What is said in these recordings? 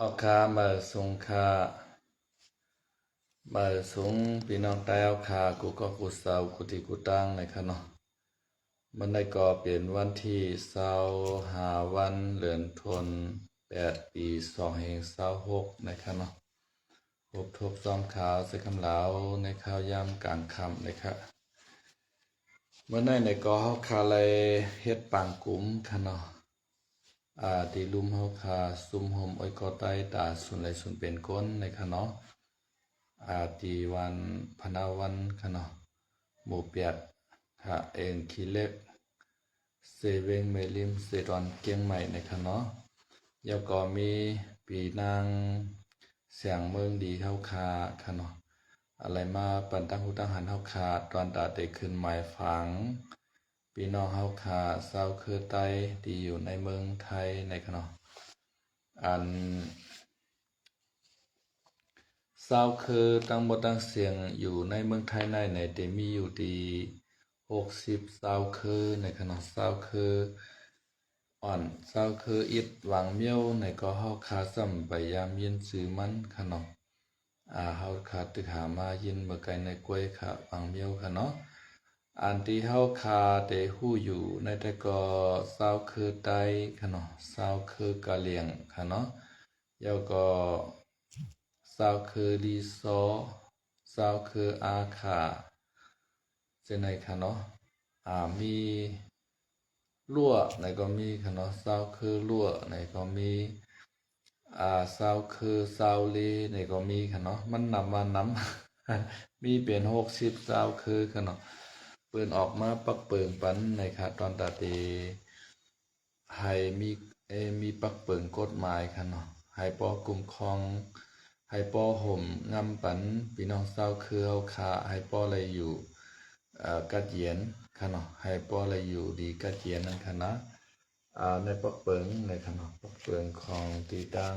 ອອກຄ່າ ມາສູງຄ່າ ມາສູງພີ່ນ້ອງໃຕ້ເຮົາຄ່າ ກູ່ກໍກູ່ເຊົາ ກູ່ທີ່ກູ່ຕັ້ງນະຄະເນາະ. ມື້ນີ້ກໍເປັນວັນທີຊາວຫ້າ ວັນ ເດືອນທົນ ແປດ ປີສອງພັນຊາວຫົກນະຄະເນາະ. ພົບທົບຊອມຂ່າວໃສ່ຄຳລາວໃນຂ່າວຍາມກາງຄ່ຳນະຄະ. ມື້ນີ້ນະກໍເຮົາຄ່າໄດ້ເຮັດປາງກຸມຄະເນາະ. ອາ ທີ່ລຸ່ມເຮົາຄ່າຊຸມໂຮມອອຍກໍໄຕ້ຕາສູນໄຫຼສູນເປັນກົ້ນນະຄະເນາະ. ອາ ທີ່ວັນພະນາວັນຄະເນາະ ໝູ່ແປດ ຂະເອງຂີ້ເຫຼັກ ເຊເວັງ ແມ່ລິມ ເຊດອນ ກຽງໃໝ່ນະຄະເນາະ. ແລ້ວກໍມີປີນາງ ສຽງເມືອງດີເຮົາຄ່າຄະເນາະ ອາ ໄຫຼມາປັນຕາງຮູ້ຕາງຫັນເຮົາຄ່າ ຕອນຕາເຕຂຶ້ນໝາຍຝັງ ພີ່ນ້ອງເຮົາຂ້າ ຊາວເຄີໃຕ້ທີ່ຢູ່ໃນເມືອງໄທນະຄະເນາະ. ອັນຊາວເຄີທັງໝົດທັງສຽງຢູ່ໃນເມືອງໄທໃນ ໄດ້ມີຢູ່ທີ່ຫົກສິບຊາວເຄີນະຄະເນາະ. ຊາວເຄີອ່ອນ ຊາວເຄີອິດ ຫວ່າງມຽວໃນກໍເຮົາຂ້າຊ້ຳໄປຢາມຍິນຊື່ມັນຄະເນາະ. ອາ ເຮົາຂ້າຕຶກຫາມາຍິນເມື່ອໄກໃນກ້ວຍຂະຫວ່າງມຽວຄະເນາະ. ອັນທີ່ເຮົາຂ້າໄດ້ຮູ້ຢູ່ໃນແຕ່ກໍຊາວເຄີໃຕ້ຄະເນາະ ຊາວເຄີກະຫຼຽງຄະເນາະ ແລ້ວກໍຊາວເຄີລີຊໍ ຊາວເຄີອາຂາ ຈັ່ງໃດຄະເນາະ. ອາ ມີ ລົວໃນກໍມີຄະເນາະ ຊາວເຄີລົວໃນກໍມີ ອາ ຊາວເຄີຊາວເລໃນກໍມີຄະເນາະ. ມັນນັບວ່ານຳ ມີເປັນຫົກສິບຊາວເຄີຄະເນາະ. ເພິ່ນອອກມາປັກເປິງປັນໃນຄະ ຕອນຕາເຕໃຫ້ມີ ເອ ມີປັກເປິງກົດໝາຍຄະເນາະ ໃຫ້ພໍຄຸ້ມຄອງ ໃຫ້ພໍໂຮມງຳປັນພີ່ນ້ອງຊາວເຄືອເຮົາຂ້າ ໃຫ້ພໍໄດ້ຢູ່ ເອີ ກັດເຢັນຄະເນາະ ໃຫ້ພໍໄດ້ຢູ່ດີກັດເຢັນນັ້ນຄະນະ. ອາ ໃນປັກເປິງໃນຄະເນາະ ປັກເປິງຂອງທີ່ຕັ້ງ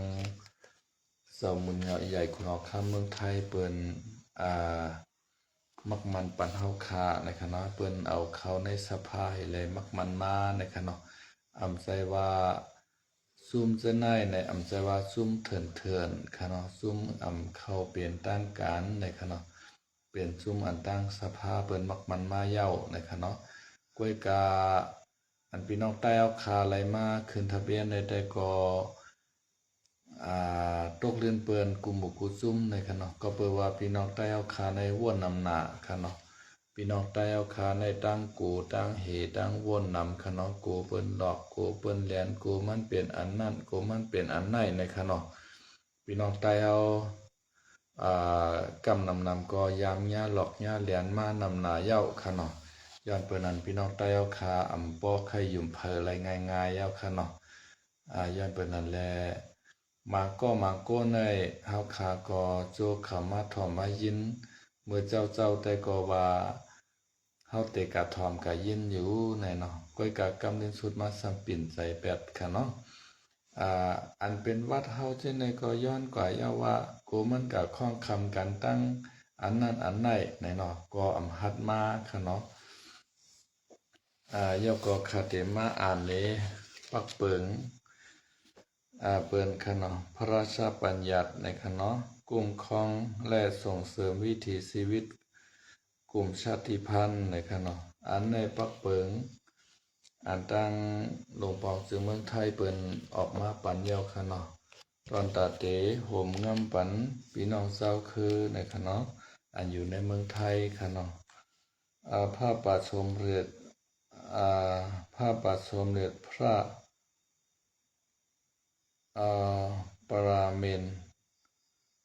ເຈົ້າມຸນເຫຍໃຫຍ່ຄຸນຫໍຄຳເມືອງໄທເພິ່ນ ອາ ມັກໝັ້ນປັນເຮົາຂ້າໃນຄະເນາະ ເພິ່ນເອົາເຂົ້າໃນສະພາໃຫ້ແລມັກໝັ້ນມາໃນຄະເນາະ. ອຳໃສວ່າຊຸມຈະໄນໃນ ອຳໃສວ່າຊຸມເຖື່ນໆຄະເນາະ ຊຸມອຳເຂົ້າເປັນທາງການໃນຄະເນາະ ເປັນຊຸມອັນຕັ້ງສະພາເພິ່ນມັກໝັ້ນມາເຍົາໃນຄະເນາະ. ກ້ວຍກາ ອັນພີ່ນ້ອງໃຕ້ເຮົາຂ້າໄຫຼມາຂຶ້ນທະບຽນໃນແຕ່ກໍ ອາ ຕົກລື່ນເປີ້ນກຸໝູ່ກຸຈຸມໃນຄະເນາະ ກໍເປີວ່າພີ່ນ້ອງໃຕ້ເຮົາຂ້າໃນວົນນຳໜ້າຄະເນາະ. ພີ່ນ້ອງໃຕ້ເຮົາຂ້າໃນຕັ້ງໂກຕັ້ງເຫຕັ້ງວົນນຳຄະເນາະ ໂກເພິ່ນຫຼອກ ໂກເພິ່ນແລນ ໂກມັນເປັນອັນນັ້ນ ໂກມັນເປັນອັນໃນໃນຄະເນາະ. ພີ່ນ້ອງໃຕ້ເຮົາ ອາ ກຳນຳນຳກໍຢາມຍາຫຼອກຍາແລນມານຳໜ້າເຍົາຄະເນາະ. ຍ້ອນເປີນນັ້ນ ພີ່ນ້ອງໃຕ້ເຮົາຂ້າອຳບໍ່ໃຄ່ຢືມໃຜໄດ້ງ່າຍໆເຍົາຄະເນາະ. ອາ ຍ້ອນເປີນນັ້ນແລ ມາກໍມາກໍໃນເຮົາຂ້າກໍໂຈກເຂົ້າມາຖອມມາຍິນ ເມື່ອເຈົ້າເຈົ້າແຕ່ກໍວ່າ ເຮົາແຕ່ກະຖອມກະຍິນຢູ່ໃນເນາະ ກ້ອຍກະກຳດິນສຸດມາສຳປິ່ນໃຈແປດຄະເນາະ. ອາ ອັນເປັນວັດເຮົາຈັ່ງໃດກໍຍ້ອນກວ່າເຍົາວ່າ ໂກມັນກະຂ້ອງຄຳກັນຕັ້ງອັນນັ້ນອັນໃນໃນເນາະ ກໍອຳຫັດມາຄະເນາະ. ອາ ເຍົາກໍຄະເຕມາອ່ານເນ ປັກເປິງ ອາ ເປີນຄະເນາະ ພະລາຊະບັນຍັດໃນຄະເນາະ ຄຸ້ມຄອງ ແລະ ສົ່ງເສີມວິຖີຊີວິດກຸ່ມຊາດຕິພັນໃນຄະເນາະ. ອັນໃນປັກເປິງ ອັນຕັ້ງລົງປອງຈື່ເມືອງໄທເພິ່ນອອກມາປັນເຍົາຄະເນາະ ຕອນຕາເຕໂຮມງຳປັນພີ່ນ້ອງຊາວຄືໃນຄະເນາະ ອັນຢູ່ໃນເມືອງໄທຄະເນາະ. ອາ ພະບາດສົມເດັດ ອາ ພະບາດສົມເດັດພະ ອາ ປາເມນ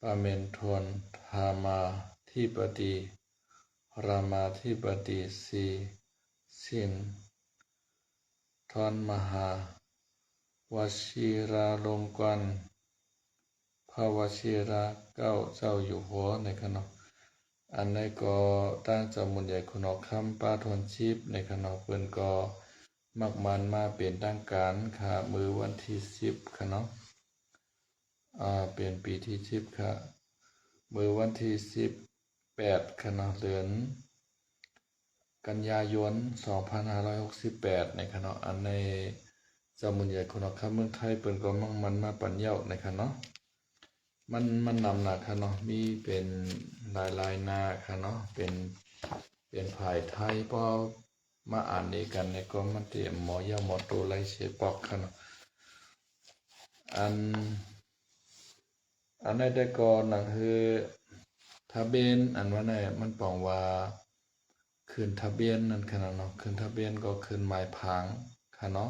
ປາເມນທົນ ທາມາທິປະຕິ ຣາມາທິປະຕິ ສີ ສິນທອນ ມະຫາວະຊິຣາລົງກອນ ພະວະຊິຣາເກົ້າເຈົ້າຢູ່ຫົວໃນຄະເນາະ. ອັນໃດກໍຕັ້ງເຈົ້າບຸນໃຫຍ່ຄຸນຫອຄຳປາທອນຊີບໃນຄະເນາະ ເພິ່ນກໍມັກໝັ້ນມາເປັນທາງການຄະ ມື້ວັນທີສິບຄະເນາະ ອາ ເປັນປີທີສິບຄະ ມື້ວັນທີສິບແປດຄະເນາະ ເດືອນ ກັນຍາຍົນ ສອງພັນຫ້າຮ້ອຍຫົກສິບແປດໃນຄະເນາະ. ອັນໃດເຈົ້າບຸນໃຫຍ່ຄຸນຫອຄຳເມືອງໄທ ເພິ່ນກໍມັກໝັ້ນມາປັນເຍົາໃນຄະເນາະ. ມັນ ມັນນຳໜ້າຄະເນາະ ມີເປັນຫຼາຍໆໜ້າຄະເນາະ ເປັນ ເປັນພາຍໄທ ເພາະມາອ່ານເອກກັນນີ້ກໍມັນຊິບໍ່ຍາວບໍ່ໂຕໄຫຼເສຍປອກຄະເນາະ. ອັນ ອັນໃດແຕ່ກໍໜັງສືທະບຽນ ອັນວ່ານັ້ນ ມັນປອງວ່າ ຂຶ້ນທະບຽນນັ້ນຄະເນາະ ຂຶ້ນທະບຽນກໍຂຶ້ນໝາຍພາງຄະເນາະ.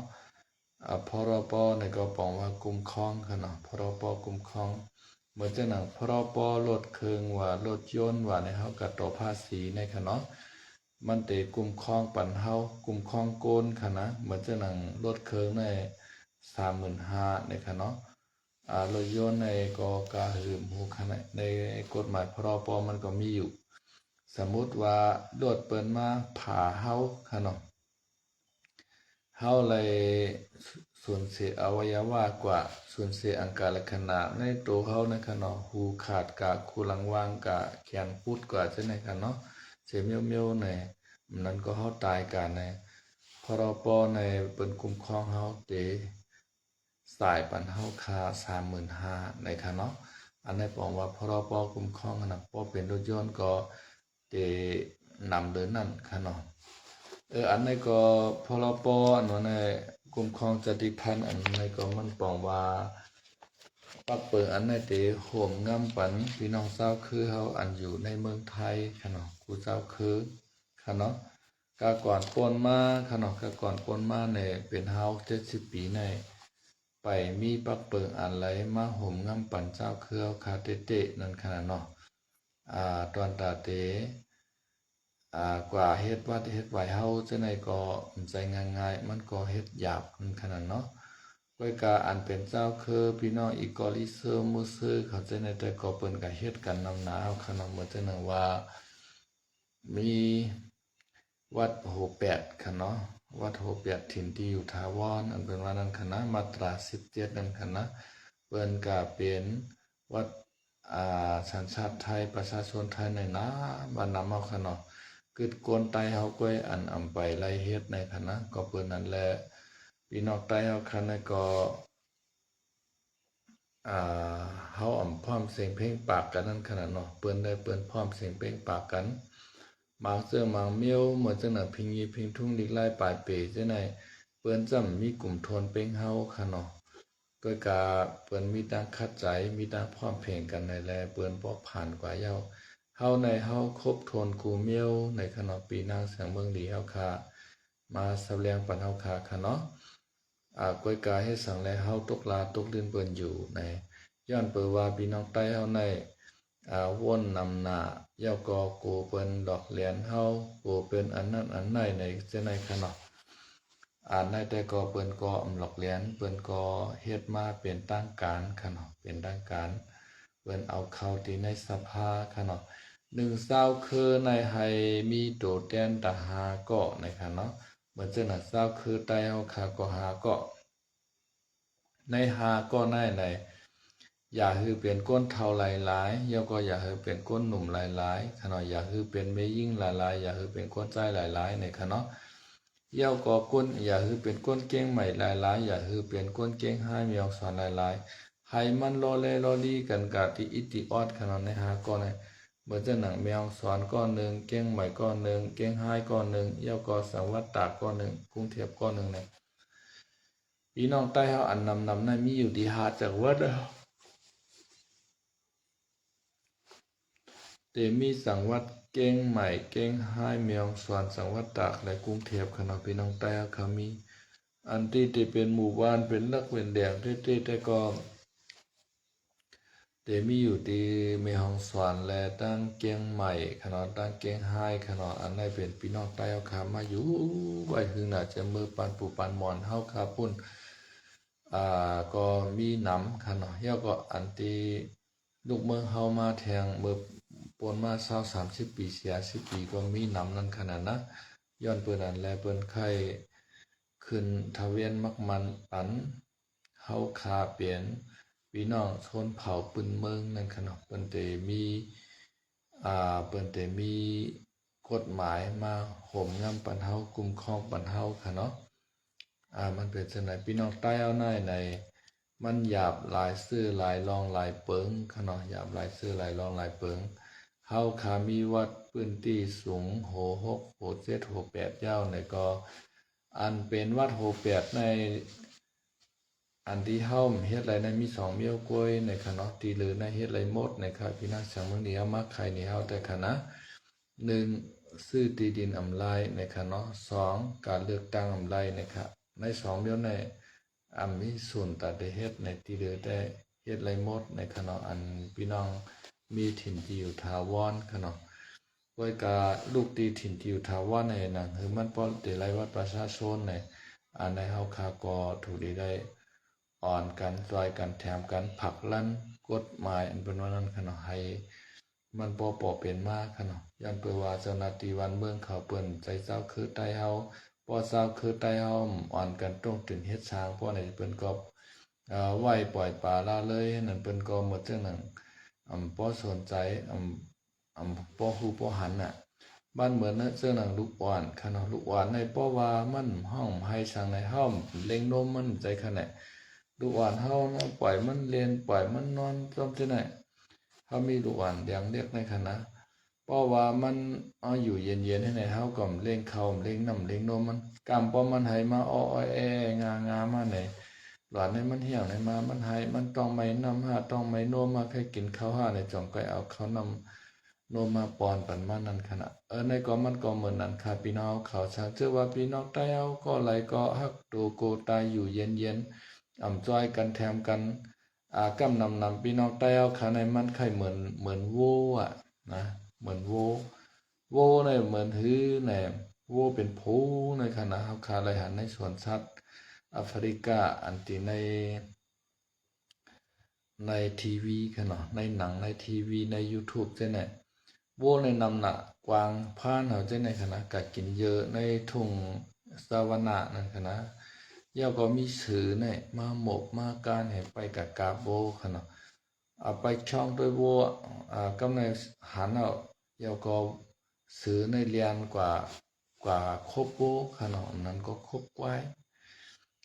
ອາ ພຣປ ນີ້ກໍປອງວ່າຄຸ້ມຄອງຄະເນາະ ພຣປຄຸ້ມຄອງ. ເໝືອນຈັ່ງໜັງ ພຣປລົດເຄື່ອງວ່າ ລົດຍົນວ່ານີ້ ເຮົາກໍຕໍ່ພາສີໃນຄະເນາະ ມັນເຕຄຸ້ມຄອງປັນເຮົາ ຄຸ້ມຄອງໂກນຄະນະ ເໝືອນຈັ່ງໜັງລົດເຄື່ອງໃນສາມໝື່ນຫ້າໃນຄະເນາະ. ອາ ລົດຍົນໃນກໍກະຫຶມຮູ້ຄະນະ ໃນກົດໝາຍພຣປມັນກໍມີຢູ່ ສະມຸດວ່າລົດເພິ່ນມາຜ່າເຮົາຄະເນາະ ເຮົາໄດ້ສູນເສຍອະໄວຍະວະກວ່າ ສູນເສຍອັງການລັກຂະນະໃນໂຕເຮົາໃນຄະເນາະ ຫູຂາດກະ ຄູຫຼັງຫວ່າງກະ ແຂນພຸດກວ່າຈັ່ງໃນຄະເນາະ ເສຍມ້ຽວໆໃນ ນັ້ນກໍເຮົາຕາຍກະໃນ ພຣປໃນເພິ່ນຄຸ້ມຄອງເຮົາເຕ ສາຍປັນເຮົາຄາສາມໝື່ນຫ້າໃນຄະເນາະ. ອັນໃດປອງວ່າພຣປຄຸ້ມຄອງຫັ້ນນະ ພໍເປັນລົດຍົນກໍເຕນຳເດີນັ້ນຄະເນາະ. ເອີ ອັນໃດກໍພຣປອັນນັ້ນນະ ຄຸ້ມຄອງຊາດຕິພັນ ອັນໃດກໍມັນປອງວ່າ ປັກເປີງອັນໃດເຕໂຮມງາມປັນພີ່ນ້ອງຊາວເຄືເຮົາອັນຢູ່ໃນເມືອງໄທຄະເນາະ ຄູ່ຊາວເຄືຄະເນາະ. ກາກ່ອນປົນມາຄະເນາະ ກາກ່ອນປົນມານີ້ເປັນຫ້າຫົກເຈັດສິບປີໃນ ໄປມີປັກເປິງອັນໃດມາໂຮມງາມປັນຊາວເຄືອເຮົາຄາເຕະໆນັ້ນຄະນະເນາະ. ອາ ຕອນຕາເຕ ອາ ກວ່າເຮັດວັດເຮັດໄຫວເຮົາຈັ່ງໃດກໍບໍ່ໃຊ່ງ່າຍໆ ມັນກໍເຮັດຍາກນັ້ນຄະນະເນາະ. ກ້ອຍກາອັນເປັນຊາວເຄີ ພີ່ນ້ອງອີກໍລີເຊີ ໝູ່ເຊີເຂົາຈັ່ງໃດ ແຕ່ກໍເພິ່ນກະເຮັດກັນນຳໜ້າເຮົາຄະເນາະ ເໝືອນຈັ່ງໜຶ່ງວ່າ ມີວັດໂຮແປດຄະເນາະ ວັດໂຮແປດຖິ່ນທີ່ຢູ່ຖາວອນ ອັນເພິ່ນວ່ານັ້ນຄະນະ ມາດຕາສິບເຈັດນັ້ນຄະນະ ເພິ່ນກະເປັນວັດ ອາ ສັນຊາດໄທ ປະຊາຊົນໄທໃນນາມບ້ານນາເມົາຄະເນາະ ກຶດກົນໄຕເຮົາກ້ອຍອັນອຳໄປໄລ່ເຮັດໃນຄະນະ ກໍເພິ່ນນັ້ນແຫຼະ ພີ່ນ້ອງໄຕເຮົາຄະນະກໍ ອ່າ ເຮົາອຳພ້ອມເສັງເພງປາກກັນນັ້ນຂະໜາດເນາະ ເພິ່ນໄດ້ເປີນພ້ອມເສັງເພງປາກກັນ ບາງເຊິ່ງບາງມ້ຽວ ເໝືອນຈັ່ງໜ້າພິງຢີພິງທຸງ ລິກລາຍປາຍເປ ຈັ່ງໃດ ເພິ່ນຈຳມີກຸ່ມໂທນເປັງເຮົາຂະເນາະ ກໍກະເພິ່ນມີຕັ້ງຂັດໃຈ ມີຕັ້ງພ້ອມເພງກັນໃນແລ ເພິ່ນບໍ່ຜ່ານກວ່າເຍົາ ເຮົາໃນເຮົາຄົບໂທນກູມ້ຽວໃນຂະເນາະ ປີນາງສຽງເມືອງດີເຮົາຄະ ມາສະແຫຼງປັນເຮົາຄະຂະເນາະ. ອາ ກວຍກາເຮັດສັງແລເຮົາຕົກລາຕົກລື່ນເພິ່ນຢູ່ໃນ ຍ້ອນເປີວ່າພີ່ນ້ອງໄຕ້ເຮົາໃນ ອາ ວົນນຳໜ້າ ແລ້ວກໍໂກເພິ່ນຫຼອກລຽນເຮົາ ໂກເປັນອັນນັ້ນອັນໃນໃນຈັ່ງໃດຂະເນາະ ອັນໃດແຕ່ກໍເພິ່ນກໍຫຼອກລຽນ ເພິ່ນກໍເຮັດມາເປັນທາງການຂະເນາະ ເປັນທາງການ ເພິ່ນເອົາເຂົ້າທີ່ໃນສະພາຂະເນາະ ໜຶ່ງຊາວເຄີໃນໃຫ້ມີໂຕແທນຕາຫ້າເກາະໃນຂະເນາະ ເໝືອນຈັ່ງນັ້ນຊາວຄືໃຕ້ເຮົາຄະກໍຫ້າເກາະ ໃນຫ້າເກາະໃນໃນ ຢ່າຄືເປັນຄົນເຖົ້າຫຼາຍໆ ແລ້ວກໍຢ່າຄືເປັນຄົນໜຸ່ມຫຼາຍໆ ຂະເນາະ ຢ່າຄືເປັນແມ່ຍິງຫຼາຍໆ ຢ່າຄືເປັນຄົນຊາຍຫຼາຍໆ ໃນຂະເນາະ ແລ້ວກໍຄົນ ຢ່າຄືເປັນຄົນເກັ່ງໃໝຫຼາຍໆ ຢ່າຄືເປັນຄົນເກັ່ງຮ້າຍແມ່ອອງສອນຫຼາຍໆ ໃຫ້ມັນຫຼໍ່ແຫຼຫຼໍ່ລີກັນກະຕິອິດຕິອອດຂະເນາະ ໃນຫ້າເກາະໃນ ເໝືອນຈັ່ງໜັງແມ່ອອງສອນເກາະໜຶ່ງ ກຽງໃໝເກາະໜຶ່ງ ກຽງຮ້າຍເກາະໜຶ່ງ ແລ້ວກໍສັງວັດຕາກເກາະໜຶ່ງ ກຸງເທບເກາະໜຶ່ງໃນ ພີ່ນ້ອງໃຕ້ເຮົາອັນນຳນຳນັ້ນມີຢູ່ທີ່ຫ້າຈັງຫວັດ ເຕມີສັງວັດກຽງໃໝ ກຽງຮ້າຍ ແມ່ອອງສອນ ສັງວັດຕາກ ແລະ ກຸງເທບຂະເນາະ ພີ່ນ້ອງໃຕ້ເຮົາຄະມີ ອັນທີ່ເຕເປັນໝູ່ບ້ານເປັນຫຼັກເປັນແດງເຕໆ ແຕ່ກໍ ເຕມີຢູ່ທີ່ແມ່ຮ່ອງສອນ ແລະ ຕັ້ງກຽງໃໝຂະເນາະ ຕັ້ງກຽງຮ້າຍຂະເນາະ ອັນໃດເປັນພີ່ນ້ອງໃຕ້ເຮົາຄະມາຢູ່ໄວ້ຫຶງໜ້າຈະເມີປານປູປານໝອນເຮົາຄະພຸ້ນ ອາ ກໍມີນຳຂະເນາະ ແລ້ວກໍອັນທີ່ລູກເມືອງເຮົາມາແທງເມີປົນມາຊາວສາມສິບປີ ສີ່ສິບປີກໍມີນຳນັ້ນຂະນະນະ ຍ້ອນເພິ່ນນັ້ນແລະ ເພິ່ນໄຂ້ຂຶ້ນທະວຽນມັກໝັ້ນອັນ ເຮົາຄະເປັນພີ່ນ້ອງຊົນເຜົ່າພື້ນເມືອງນັ້ນຂະເນາະ ເພິ່ນເຕມີ ອາ ເພິ່ນເຕມີກົດໝາຍມາໂຮມງາມປັນເຮົາ ຄຸ້ມຄອງປັນເຮົາຂະເນາະ ອາ ມັນເປັນຈັ່ງໃດ ພີ່ນ້ອງໃຕ້ເຮົາໃນໃນ ມັນຫຍາບຫຼາຍຊື່ຫຼາຍລອງຫຼາຍເປິງຂະເນາະ, ຫຍາບຫຼາຍຊື່ຫຼາຍລອງຫຼາຍເປິງ. ເຮົາຄາມີວັດພື້ນທີ່ສູງ ໂຫ ຫົກ ໂຫ ເຈັດ ໂຫ ແປດ ຍາວນີ້ກໍ ອັນເປັນວັດໂຫແປດໃນ ອັນທີ່ເຮົາເຮັດໄດ້ນັ້ນມີສອງມ້ຽວກວ່າຍນະຄະເນາະ, ທີ່ເຫຼືອນັ້ນເຮັດໄດ້ໝົດນະຄະ. ພີ່ນ້ອງຊາວເມືອງນີ້ເຮົາມາໄຂນີ້ເຮົາແຕ່ຄະນະ, ໜຶ່ງ ຊື້ທີ່ດິນອຳໄລນະຄະເນາະ, ສອງ ການເລືອກຕັ້ງອຳໄລນະຄະ. ໃນສອງມ້ຽວນີ້ ອຳມີສູນຕາໄດ້ເຮັດໃນທີ່ເຫຼືອໄດ້ເຮັດໄດ້ໝົດໃນຂະເນາະ, ອັນພີ່ນ້ອງມີຖິ່ນທີ່ຢູ່ຖາວອນຂະເນາະ. ກວຍກາລູກທີ່ຖິ່ນທີ່ຢູ່ຖາວອນໃນໜັງ ຄືມັນພໍໄດ້ໄລ່ບັດປະຊາຊົນໃນ ອັນໃດເຮົາຄາກໍຖືກໄດ້ ອ່ອນກັນ ຊ່ອຍກັນ ແຖມກັນ ຜັກດັນກົດໝາຍ ອັນເປັນວ່ານັ້ນຂະເນາະ ໃຫ້ ມັນບໍ່ພໍເປັນມາຂະເນາະ. ຍ້ອນເປີວ່າເຈົ້າໜ້າທີ່ບ້ານເມືອງເຂົາເພິ່ນໃຈເຈົ້າຄືໄຕເຮົາ, ເພາະເຈົ້າຄືໄຕເຮົາອ່ອນກັນຕົງຕຶງເຮັດສ້າງ, ເພາະໃນເພິ່ນກໍ ເອີ ໄວ້ປ່ອຍປະລະເລີຍນັ້ນ, ເພິ່ນກໍໝົດເຊິ່ງໜັງ ອຳ ບໍ່ສົນໃຈ ອຳ ອຳ ບໍ່ຮູ້ບໍ່ຫັນນະ. ບ້ານເມືອງເຊິ່ງໜັງລູກອ່ອນຂະເນາະ, ລູກອ່ອນໃນ ເພາະວ່າມັນຮ້ອງໄຫ້ສັງໃນ ເຮົາເລັງນົມມັນໃຈຂະແນະ. ລູກອ່ອນເຮົານະ ປ່ອຍມັນເລ່ນ ປ່ອຍມັນນອນ ຈອມຊີ້ນະ. ເຮົາມີລູກອ່ອນຢ່າງເລັກໃນຂະນະ ເພາະວ່າມັນ ເອົາ ຢູ່ເຢັນໆ ໃຫ້ໃນ ເຮົາກໍເລັງເຂົ້າເລັງນ້ຳເລັງນົມມັນ. ກຳປ້ອມມັນໄຫມາ ອ້ອແອງາງາມາໃນ ຫຼອນໃນມັນຫ່ຽງໃນມາ ມັນໄຫ ມັນຕ້ອງໄໝ້ນ້ຳຫາ ຕ້ອງໄໝ້ນົມມາ ໃຫ້ກິນເຂົ້າຫາໃນ ຈອງໄກເອົາເຂົ້ານ້ຳນົມມາປ້ອນປັນມັນນັ້ນຂະນະ. ເອີ ໃນກໍມັນກໍເໝືອນນັ້ນຄະ ພີ່ນ້ອງເຂົາ. ຊາງເຈີວ່າ ພີ່ນ້ອງໃຕ້ເຮົາກໍໄລກໍຮັກໂຕໂກຕາຍຢູ່ເຢັນໆ ອຳ ຊ່ອຍກັນແຖມກັນ ອາ ກຳນຳນຳ ພີ່ນ້ອງໃຕ້ເຮົາຄະໃນ ມັນໄຄເໝືອນ ເໝືອນໂວອະນະ ເໝືອນໂວ. ໂວໃນເໝືອນຮືໃນ ໂວເປັນໂພໃນຂະນະ ເຮົາຄາໄດ້ຫັນໃນສວນສັດອາຟຣິກາ ອັນທີ່ໃນ ໃນທີວີຂະເນາະ ໃນໜັງ ໃນທີວີ ໃນຢູທູບຈັ່ງໃດ. ໂວໃນນຳໜ້າກວາງພານເຮົາຈັ່ງໃດຂະນະ ກະກິນເຢີະໃນທົ່ງຊາວານານັ້ນຂະນະ. ແລ້ວກໍມີເສືອໃນມາໝົບມາການໃຫ້ໄປກະກາບໂວຂະເນາະ. ເອົາໄປຊ່ອງໂດຍໂວ ອາ ກຳໃນຫັນເອົາ ແລ້ວກໍເສືອໃນລຽນກວ່າ ກວ່າຄົບໂວຂະເນາະ ອັນນັ້ນກໍຄົບກວາຍ.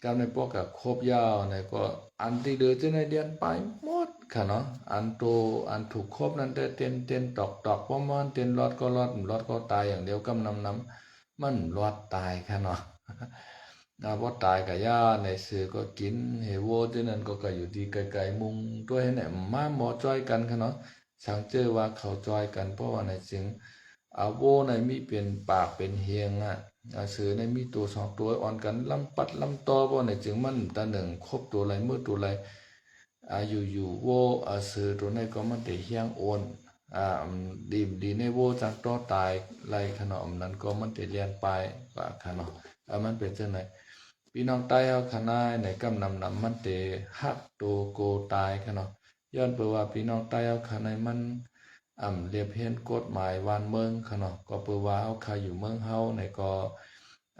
ກຳໃນພວກກະຄົບຍາວໃນກໍ ອັນທີ່ເຫຼືອຈະໃນລຽນໄປໝົດຂະເນາະ. ອັນໂຕ ອັນຖືກຄົບນັ້ນແຕ່ເຕັ້ນໆ ຕອກໆ ປະມານເຕັ້ນລອດກໍລອດ ລອດກໍຕາຍຢ່າງດຽວ ກຳນຳນຳ ມັນລອດຕາຍຂະເນາະ. ອາ ບໍ່ຕາຍກະຢ່າໃນ ເສືອກໍກິນ ເຮໂວ ຈັ່ງນັ້ນກໍ ກະຢູ່ທີ່ໄກໆ ມຸງຕົວໃຫ້ແນມມາໝໍຊ່ອຍກັນຂະເນາະ. ສັງເຈີວ່າເຂົາຊ່ອຍກັນ ເພາະວ່າໃນຈຶ່ງ ອາ ໂວໃນມີເປັນປາກເປັນຮຽງອະ ອາ ເສືອໃນມີໂຕສອງໂຕ ອ່ອນກັນລຳປັດລຳຕໍ່ ເພາະໃນຈຶ່ງມັນຕາໜຶ່ງຄົບໂຕໃດມື້ໂຕໃດ ອາ ຢູ່ໆ ໂວ ອາ ເສືອໂຕໃດກໍມັນໄດ້ຮຽງໂອນ ອາ ດີ ດີໃນໂວຈັ່ງຕໍ່ຕາຍໄລຂະເນາະ ອັນນັ້ນກໍມັນໄດ້ລຽນປາຍກວ່າຂະເນາະ. ອາ ມັນເປັນຈັ່ງໃດ ພີ່ນ້ອງໃຕ້ເຮົາຂະນາຍໃນ ກຳນຳນຳມັນໄດ້ຮັກໂຕໂກຕາຍຂະເນາະ. ຍ້ອນເພາະວ່າພີ່ນ້ອງໃຕ້ເຮົາຂະໃນມັນ ອຳ ລຽບຮຽນກົດໝາຍບ້ານເມືອງຂະເນາະ ກໍເພາະວ່າເຮົາຂະຢູ່ເມືອງເຮົາໃນກໍ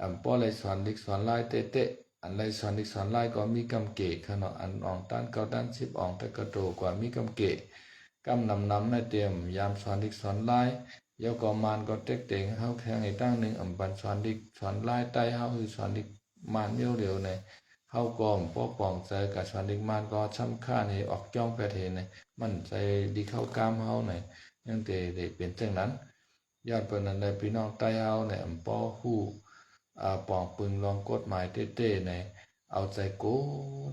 ອຳ ບໍ່ໄດ້ສອນດິກສອນລາຍເຕະໆ ອັນໄດ້ສອນດິກສອນລາຍກໍມີກຳເກະຂະເນາະ ອັນອອງຕານເກົ້າຕານສິບອອງແຕ່ກະໂຕກວ່າມີກຳເກະ ກຳນຳນຳໃນຕຽມຍາມສອນດິກສອນລາຍ ແລ້ວກໍມານກໍເຕັກເຕັງເຮົາແຂ່ງໃນຕັ້ງໜຶ່ງ ອຳ ບັນສອນດິກສອນລາຍໃຕ້ເຮົາ ຄືສອນດິກ ມານມຽວດຽວໃນ ເຮົາກໍບໍ່ປອງໃຈກະສອນດິກມານກໍສຳຄັນໃຫ້ອອກຈ້ອງແປດເຫນໃນ ມັນໃຈດີເຂົ້າກາມເຮົາໃນ ຍັງແຕ່ໄດ້ເປັນຈັ່ງນັ້ນ. ຍ້ອນເປັນນັ້ນແຫຼະ ພີ່ນ້ອງໃຕ້ເຮົາໃນ ອຳ ບໍ່ຮູ້ ອາ ປອງປຶງລອງກົດໝາຍເຕະໆໃນ ເອົາໃຈໂກ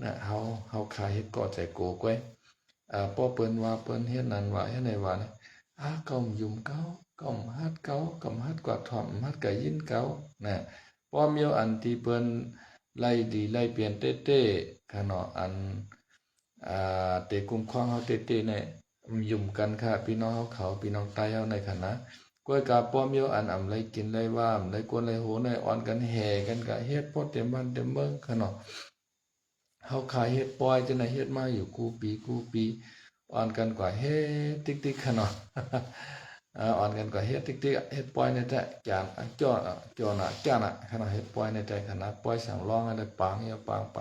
ນະ ເຮົາ ເຮົາຄາເຮັດກໍໃຈໂກກວຍ ອາ ພໍເພິ່ນວ່າເພິ່ນເຮັດນັ້ນວ່າເຮັດນີ້ວ່ານະ ອາ ກຳຍຸມເຂົາ ກຳຮັດເຂົາ ກຳຮັດກວ່າຖ່ອມ ຮັດກະຍິນເຂົານະ. ພໍມີອັນທີ່ເພິ່ນໄລ່ດີໄລ່ປ່ຽນເຕະໆຂະເນາະ ອັນ ອາ ເຕະກຸມຂອງເຮົາເຕະໆໃນ ຍຸມກັນຄະ ພີ່ນ້ອງເຮົາເຂົາ ພີ່ນ້ອງໃຕ້ເຮົາໃນຂະນະ. ກວຍກາປ້ອມໂຍອັນອຳໄລກິນໄລວ່າ ອຳໄລກວນໄລໂຫໃນ ອ່ອນກັນແຫ່ກັນກະເຮັດພໍເຕັມບ້ານເຕັມເມືອງຂະເນາະ. ເຮົາຂາຍເຮັດປ່ອຍຈັ່ງໃດ ເຮັດມາຢູ່ກູປີ ກູປີ ອ່ອນກັນກວ່າເຮັດຕິກໆຂະເນາະ. ເອີ ອ່ອນກັນກວ່າເຮັດຕິກໆ ເຮັດປ່ອຍໃນແທ້ ຈານ ອາ ຈອນ ອາ ຈອນ ອາ ຈານ ອາ ຂະເນາະ ເຮັດປ່ອຍໃນແທ້ຂະນະ ປ່ອຍສັງລອງໃນແທ້ ປາງເຫວປາງໄປ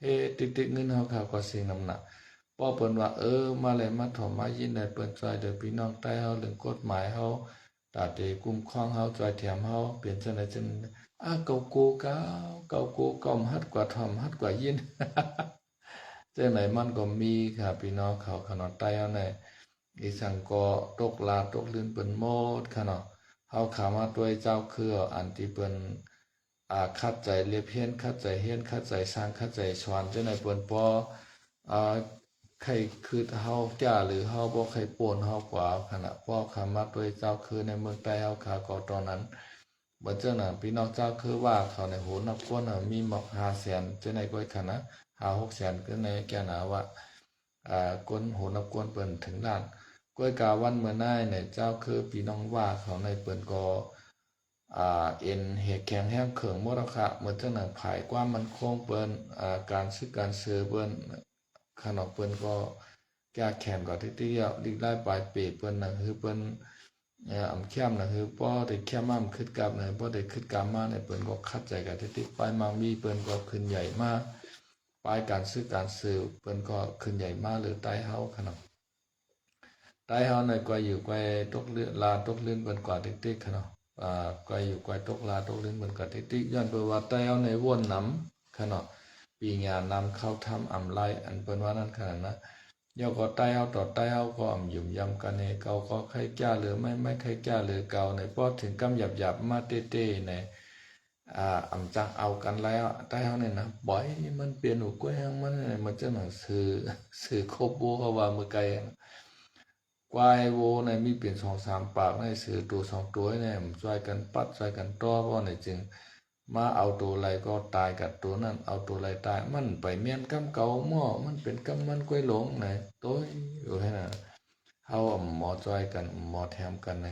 ເຮັດຕິກໆ ເງິນເຮົາຂາວກວ່າສິ່ງນຳໜ້າ. ພໍເພິ່ນວ່າ ເອີ ມາແລະມາຖ່ອມມາຍິນໄດ້ ເພິ່ນຊ່ອຍເຫຼືອພີ່ນ້ອງໃຕ້ເຮົາ ເລື່ອງກົດໝາຍເຮົາ ຕາເຕກຸມຂອງເຮົາ ຊ່ອຍແຖມເຮົາ ເປັນຈັ່ງໃດຈັ່ງ ອາ ເກົາໂກເກົາ ເກົາໂກເກົາ ຮັດກວ່າຖ່ອມ ຮັດກວ່າຍິນ. ຈັ່ງໃດມັນກໍມີຄ່ະ ພີ່ນ້ອງເຂົາຂະເນາະ ໄຕ້ເຮົານີ້ ອີ່ສັງກໍຕົກລາຕົກລື່ນເພິ່ນໝົດຂະເນາະ. ເຮົາຂາມາຕົວເຈົ້າຄື ອັນທີ່ເພິ່ນ ອາ ຂັດໃຈເລັບຮຽນ ຂັດໃຈຮຽນ ຂັດໃຈສັ່ງ ຂັດໃຈສອນ ຈັ່ງໃດເພິ່ນບໍ່ ອາ ໃຄ່ຄຶດເຮົາຈ້າ ຫຼືເຮົາບໍ່ໃຄ່ໂປ້ນເຮົາກວ່າຂະນະ ເພາະຂາມາຕົວເຈົ້າຄືໃນເມືອງໃຕ້ເຮົາຂາກໍຕອນນັ້ນ ບໍ່ຈັ່ງນັ້ນ ພີ່ນ້ອງເຈົ້າຄືວ່າເຂົາໃນໂຫນຳກ້ວນເຮົາມີໝອກຫ້າແສນ ຈັ່ງໃດກໍຂະນະ ຫ້າຫົກແສນຄືໃນແກ່ນາວ່າ ອາ ກົ້ນໂຫນຳກ້ວນເພິ່ນເຖິງລ້ານ ກ້ວຍກາວັນເມື່ອນາຍໃນເຈົ້າຄືພີ່ນ້ອງວ່າເຂົາໃນເພິ່ນກໍ ອາ ເອັນເຫກແຂງແຮງເຂີງໝົດແລ້ວຄະ ເໝືອນຈັ່ງໜັງພາຍຄວາມໝັ້ນຄົງເພິ່ນ ອາ ການຊຶກການເຊີເພິ່ນ ຂະເນາະ ເພິ່ນກໍແກ້ແຄ້ນກວ່າທີ່ຕິດແລ້ວ ລິກລ້າຍປາຍເປເພິ່ນ ໜັງຄືເພິ່ນ ອາ ອຳແຄ້ມ ໜັງຄືພໍໄດ້ແຄ້ມມາ ອຳຄຶດກັບ ໜັງພໍໄດ້ຄຶດກັບມາ ໃນເພິ່ນກໍຂັດໃຈກັບທີ່ຕິດ ປາຍມັງມີເພິ່ນກໍຂຶ້ນໃຫຍ່ມາ ປາຍການຊຶກການເຊີເພິ່ນກໍຂຶ້ນໃຫຍ່ມາເລີຍ ໃຕ້ເຮົາຂະເນາະ. ໃຕ້ເຮົາໃນກວາຍຢູ່ກວາຍຕົກລາຕົກລື່ນເພິ່ນກວ່າຕິກໆຂະເນາະ ອາ ກວາຍຢູ່ກວາຍຕົກລາຕົກລື່ນເພິ່ນກວ່າຕິກໆ ຍ້ອນເພິ່ນວ່າໃຕ້ເຮົາໃນວົນນຳຂະເນາະ ປີງານຳເຂົ້າທຳອຳໄລ ອັນເພິ່ນວ່ານັ້ນຂະນະ ຍ້ອນກໍໃຕ້ເຮົາຕໍ່ໃຕ້ເຮົາກໍອຳຢືມຢຳກັນແດ່ ເຂົາກໍໄຄກ້າເຫຼືອໄມ້ ໄມ້ໄຄກ້າເຫຼືອເກົ່າໃນ ພໍເຖິງກຳຫຍາບໆມາເຕ້ໆໃນ ອາ ອຳຈັກເອົາກັນໄລ ໃຕ້ເຮົານີ້ນະ ປ່ອຍມັນເປັນຫູກວຍຫາງມັນ ມັນຈັ່ງໜັງສື ສືຄົບໂວເຂົາວ່າເມື່ອໄກ ກວາຍໂວໃນມີເປັນສອງສາມປາກໃນ ສືໂຕສອງໂຕໃນ ຊ່ວຍກັນປັດຊ່ວຍກັນຕໍ່ ເວົ້າໃນຈຶ່ງມາເອົາໂຕໃດກໍຕາຍກັບໂຕນັ້ນ ເອົາໂຕໃດຕາຍ ມັນໄປແມ່ນກຳເກົ່າໝໍ້ ມັນເປັນກຳມັນກວຍຫຼົງໃນ ໂຕຍຢູ່ຫັ້ນນະ ເຮົາອຳໝໍຊ່ວຍກັນ ໝໍແຖມກັນໃນ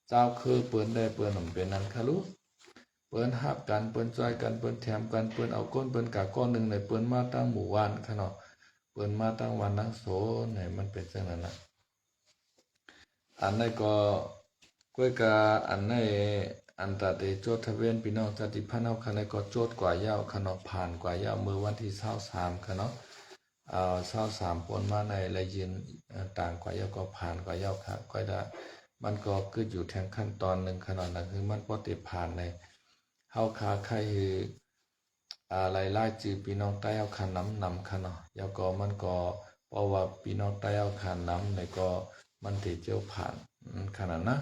ເຈົ້າຄືເພິ່ນໄດ້ ເພິ່ນອຳເປັນນັ້ນຄະລູ ເພິ່ນຮັກກັນ ເພິ່ນຊ່ວຍກັນ ເພິ່ນແຖມກັນ ເພິ່ນເອົາກົ້ນເພິ່ນກະກ້ອນໜຶ່ງໃນ ເພິ່ນມາຕັ້ງໝູ່ບ້ານຂະເນາະ ເພິ່ນມາຕັ້ງບ້ານຕັ້ງໂຊນໃນ ມັນເປັນຈັ່ງນັ້ນນະ ອັນໃດກໍ ກວຍກະ ອັນໃດ ອັນຕາເຕໂຈດທະເວນ ພີ່ນ້ອງຊາດຕິພັນເຮົາຂະໃດກໍໂຈດກວ່າຍາວຂະເນາະ ຜ່ານກວ່າຍາວ ເມື່ອວັນທີຊາວສາມຂະເນາະ ອາ ຊາວສາມປົນມາໃນ ແລະ ຢືນ ເອີ ຕາງກວ່າເຈົ້າກໍຜ່ານກວ່າເຈົ້າຂະ ກວ່າດະ ມັນກໍກຶດຢູ່ແທງຂັ້ນຕອນໜຶ່ງຂະເນາະ ນັ້ນຄືມັນບໍ່ໄດ້ຜ່ານໃນ ເຮົາຂະໄຄຄື ອາ ລາຍລາຍຈື່ພີ່ນ້ອງໃຕ້ເຮົາຂະນຳນຳຂະເນາະ ແລ້ວກໍມັນກໍ ເພາະວ່າພີ່ນ້ອງໃຕ້ເຮົາຂະນຳໃນກໍ ມັນເຕເຈົ້າຜ່ານ ອືມ ຂະນັ້ນນະ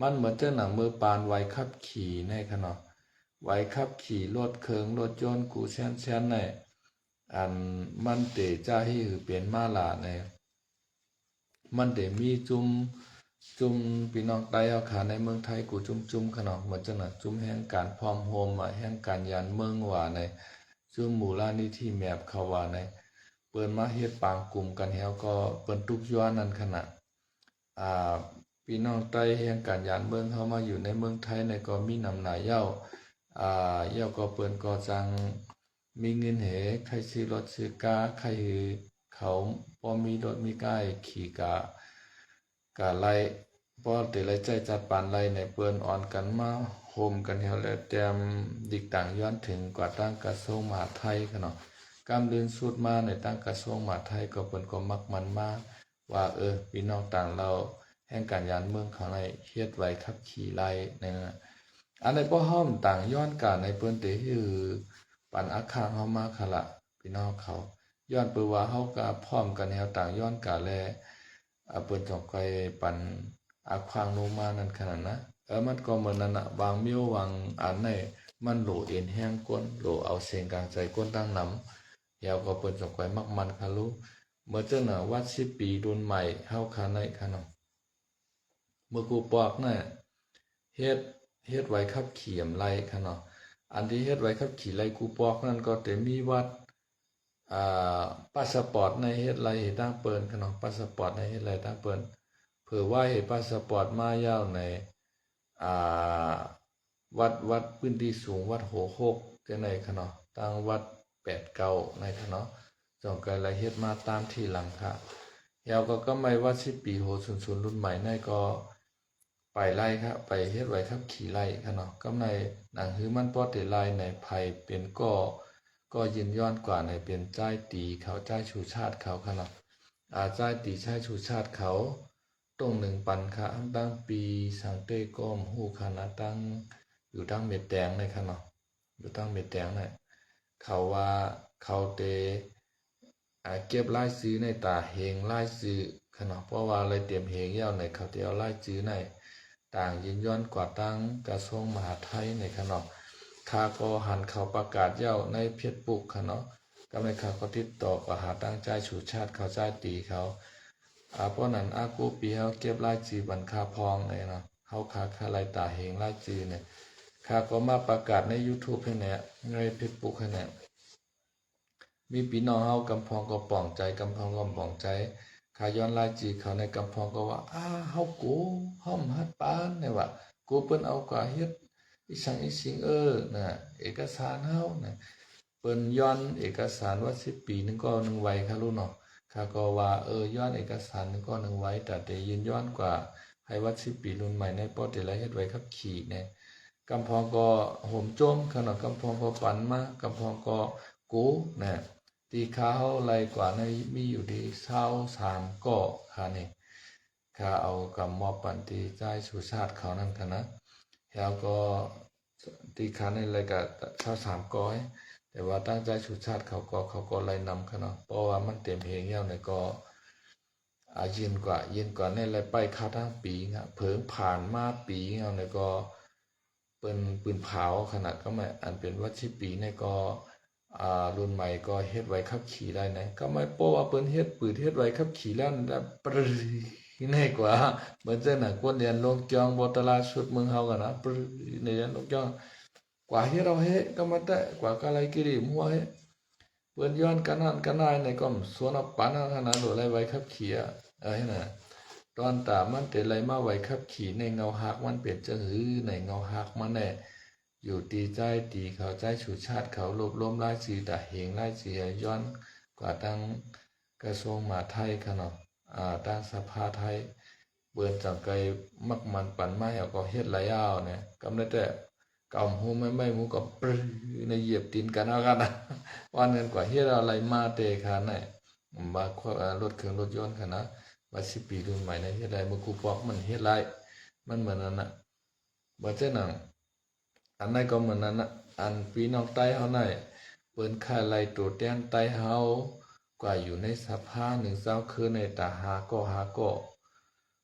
ມັນເໝືອນຈັ່ງໜັງມືປານໄວຂັບຂີ່ໃນຂະເນາະ ໄວຂັບຂີ່ລົດເຄື່ອງລົດຍົນກູແຊນແຊນໃນ ອັນມັນເຕຈະເຮັດໃຫ້ເປັນມາລາໃນ ມັນເຕມີຈຸ້ມ ຈຸ້ມພີ່ນ້ອງໃຕ້ເຮົາຂະໃນເມືອງໄທກູຈຸ້ມໆຂະເນາະ ເໝືອນຈັ່ງນັ້ນ ຈຸ້ມແຫ່ງການພ້ອມໂຮມວ່າ ແຫ່ງການຢານເມືອງວ່າໃນ ຈຸ້ມມູລະນິທິແມບເຂົາວ່າໃນ ເພິ່ນມາເຮັດປາງກຸ່ມກັນແລ້ວກໍເພິ່ນຕຸກຢວນນັ້ນຂະນະ ອາ ພີ່ນ້ອງໃຕ້ແຫ່ງການຢານເມືອງເຮົາມາຢູ່ໃນເມືອງໄທໃນກໍມີນຳຫຼາຍເຈົ້າ ອາ ແລ້ວກໍເພິ່ນກໍຈັ່ງ ມີເງິນເຫ ໃຄ່ຊື້ລົດຊື້ກາ ໃຄ່ເຂົາບໍ່ມີລົດມີກາຂີ່ກະ ກະໄລ່ ບໍ່ໄດ້ໄລ່ໃຊ້ຈັດປານໄລ່ໃນ ເພິ່ນອອນກັນມາໂຮມກັນແລ້ວແລ້ວແຕ່ມດິກຕາງຍ້ອນເຖິງກວ່າຕັ້ງກະຊວງມະຫາໄທຂະເນາະ ກຳລື່ນສຸດມາໃນຕັ້ງກະຊວງມະຫາໄທກໍເພິ່ນກໍມັກມັນມາ ວ່າ ເອີ ພີ່ນ້ອງຕ່າງລາວແຫ່ງການຢານເມືອງເຂົາໃນເຮັດໃບຂັບຂີ່ໄລ່ໃນນັ້ນນະ ອັນໃດພວກເຮົາຕ່າງຍ້ອນການໃນເພິ່ນເຕຮືປັນອາຄາງເຮົາມາຄະລະ ພີ່ນ້ອງເຂົາ ຍ້ອນເປີວ່າເຮົາກະພ້ອມກັນແນວຕ່າງຍ້ອນກາແລ ອາ ເພິ່ນຈອງໄກປັນອາຄວາງລົງມານັ້ນຂະນັ້ນນະ ເອີ ມັນກໍເໝືອນນັ້ນນະ ບາງມ້ຽວບາງອັນໃນ ມັນໂຫຼເອັນແຮງກົ້ນ ໂຫຼເອົາເສງກາງໃຈກົ້ນຕັ້ງນຳ ແລ້ວກໍເພິ່ນຈອງໄກມັກມັນຄະລູ ເໝືອນຈັ່ງນະ ວັດສິບປີລຸ້ນໃໝ່ເຮົາຄະໃນຄະເນາະ ເມື່ອກູປອກນະ ເຮັດ ເຮັດໃບຂັບຂີ່ອຳໄລຂະເນາະ ອັນທີ່ເຮັດໃບຂັບຂີ່ໄລກູປອກນັ້ນກໍເຕັມມີວັດ ອາ ປາສະປອດໃນເຮັດໄລເຮັດຕ່າງເປີນຂະເນາະ ປາສະປອດໃນເຮັດໄລຕ່າງເປີນ ເຜີວ່າເຮັດປາສະປອດມາຍາວໃນ ອາ ວັດ ວັດພື້ນທີ່ສູງ ວັດຫົວຫົກຈັ່ງໃດຂະເນາະ ຕັ້ງວັດແປດເກົ້າໃນຂະເນາະ ຈອງໄກລະເຮັດມາຕາມທີຫຼັງຄະ ແລ້ວກໍກຳໄມວັດສິບປີໂຫສູນສູນລຸ້ນໃໝ່ໃນກໍໄປໄລ່ຄະ ໄປເຮັດໃບຂັບຂີ່ໄລ່ຂະເນາະ ກຳໄລໜັງຮືມັນປອດເຕໄລໃນໃຜເປັນກໍ ກໍຢືນຍ້ອນກວ່າໃນເປັນຈ້າຍຕີເຂົາ ຈ້າຍຊູຊາດເຂົາຂະເນາະ ອາ ຈ້າຍຕີ ຈ້າຍຊູຊາດເຂົາ ຕົງໜຶ່ງປັນຄະ ຕັ້ງປີສັງເຕກໍບໍ່ຮູ້ຄະນະ ຕັ້ງຢູ່ຕັ້ງເມແຕງໃນຄະເນາະ ຢູ່ຕັ້ງເມແຕງໃນ ເຂົາວ່າເຂົາເຕ ອ່າ ເກັບລາຍຊື່ໃນຕາເຮງລາຍຊື່ຂະເນາະ ເພາະວ່າລາຍຕຽມເຮງແລ້ວໃນ ເຂົາຈະເອົາລາຍຊື່ໃນຕ່າງຢືນຢັນກວ່າທາງກະຊວງມະຫາດໄທໃນຂະເນາະ. ຂ້າກໍຫັນເຂົາປະກາດແລ້ວໃນເຟສບຸກຂະເນາະ ກໍແມ່ນຂ້າກໍຕິດຕໍ່ກໍຫາທາງຈາຍສຸຊາດເຂົາ ຈາຍຕີເຂົາ ອາ ເພາະນັ້ນ ອາ ກູປີເຮົາເກັບລາຍຊື່ບັນຄາພອງໃນເນາະ ເຮົາຄາຄາໄລ່ຕາເຮງລາຍຊື່ໃນ ຂ້າກໍມາປະກາດໃນຢູທູບໃຫ້ແນ່ ໃນເຟສບຸກໃຫ້ແນ່. ມີພີ່ນ້ອງເຮົາກຳພອງກໍປອງໃຈ ກຳພອງກໍປອງໃຈ ຂ້າຍ້ອນລາຍຊື່ເຂົາໃນ ກຳພອງກໍວ່າ ອາ ເຮົາໂກ ເຮົາບໍ່ຮັກປານ ແນວວ່າ ໂກເພິ່ນເອົາກວ່າເຮັດອີ່ສັງອີ່ສິງ ເອີ ນະ ເອກະສານເຮົານະ ເພິ່ນຍ້ອນເອກະສານວັດສິບປີໜຶ່ງກໍໜຶ່ງໄວ ຂ້າຮູ້ເນາະ ຂ້າກໍວ່າ ເອີ ຍ້ອນເອກະສານໜຶ່ງກໍໜຶ່ງໄວ ຕາແຕ່ຢືນຍ້ອນກວ່າໃຫ້ວັດສິບປີລຸ້ນໃໝ່ໃນ ພໍເຕໄລເຮັດໃບຂັບຂີ່ແນ່. ກຳພອງກໍໂຮມໂຈມຂະເນາະ ກຳພອງກໍປັນມາ ກຳພອງກໍໂກນະ ຕີຄ່າເຮົາໄລ່ກວ່າໃນມີຢູ່ທີ່ຊາວສາມກໍຂະນີ້ ຂ້າເອົາກຳມອບປັນທີ່ຈາຍສຸຊາດເຂົານັ້ນຂະນະ ແລ້ວກໍຕີຄ່າໃນໄລ່ກະຊາວສາມກໍ ແຕ່ວ່າຕັ້ງຈາຍສຸຊາດເຂົາກໍ ເຂົາກໍໄລ່ນຳຂະເນາະ ເພາະວ່າມັນເຕັມເຮງແລ້ວໃນກໍ ອາ ຢືນກວ່າ ຢືນກວ່າແນ່ ແລະ ໄປຄາທັງປີງະ ເຜິງຜ່ານມາປີງະ ແລ້ວກໍເປັນປືນເຜົາຂະນະ ກໍແມ່ນອັນເປັນວັດສິບປີນີ້ກໍ ອາ ລຸ້ນໃໝ່ກໍເຮັດໃບຂັບຂີ່ໄດ້ນະ ກໍແມ່ນເພາະວ່າເພິ່ນເຮັດປືນເຮັດໃບຂັບຂີ່ແລ້ວນະ ປຶແນ່ກວ່າ ເໝືອນຈັ່ງນັ້ນ ຄົນລຽນລົງຈ້ອງບໍ່ຕະຫຼາດສຸດເມືອງເຮົາກະນະ ປຶແນ່ລຽນລົງຈ້ອງ ກວ່າເຮັດເອົາເຮ ກໍມາແຕະ ກວ່າກະໄລກິລິມຫົວເຮ ເພິ່ນຍ້ອນກະນັ້ນກະນາຍໃນກໍມາຊວນເອົາປານນັ້ນຂະໜາດໂລດໄລ່ໃບຂັບຂີ່ ເອີ ເຫັນນະ ຕອນຕາມັນເຕໄລ່ມາໃບຂັບຂີ່ໃນເງົາຮັກມັນເປັນຈັ່ງຫື ໃນເງົາຮັກມັນແນ່ ຢູ່ຕີໃຈຕີເຂົາໃຈສຸຊາດເຂົາ ລວບລວມລາຍຊື່ຕາເຮງລາຍຊື່ຍ້ອນກວ່າທາງກະຊວງມະຫາດໄທຂະເນາະ ອາ ທາງສະພາໄທ ເພິ່ນຈັ່ງໄກມັກມັນປັນມາໃຫ້ເຮົາກໍເຮັດຫຼາຍຢ່າງແນ່ ກໍໄດ້ແຕ່ ກຳຫູໄມ້ໄມ້ໝູກໍປຶໃນຢຽບຕີນກັນເອົາກັນນະ ວ່ານັ້ນກວ່າເຮັດເອົາໄລ່ມາແຕ່ຂະນະ ມາລົດເຄື່ອງລົດຍົນຂະນະ ວ່າສິບປີລຸ້ນໃໝ່ນະ ເຮັດໄດ້ມື້ກູປອກມັນເຮັດໄດ້ ມັນເໝືອນນັ້ນນະ ບໍ່ເຊັ່ນນັ້ນ ອັນໃດກໍເໝືອນນັ້ນນະ ອັນພີ່ນ້ອງໃຕ້ເຮົາໃນ ເພິ່ນຄາໄລ່ໂຕແທນໃຕ້ເຮົາກວ່າຢູ່ໃນສະພາໜຶ່ງເຈົ້າຄືໃນຕາຫ້າກໍຫ້າກໍ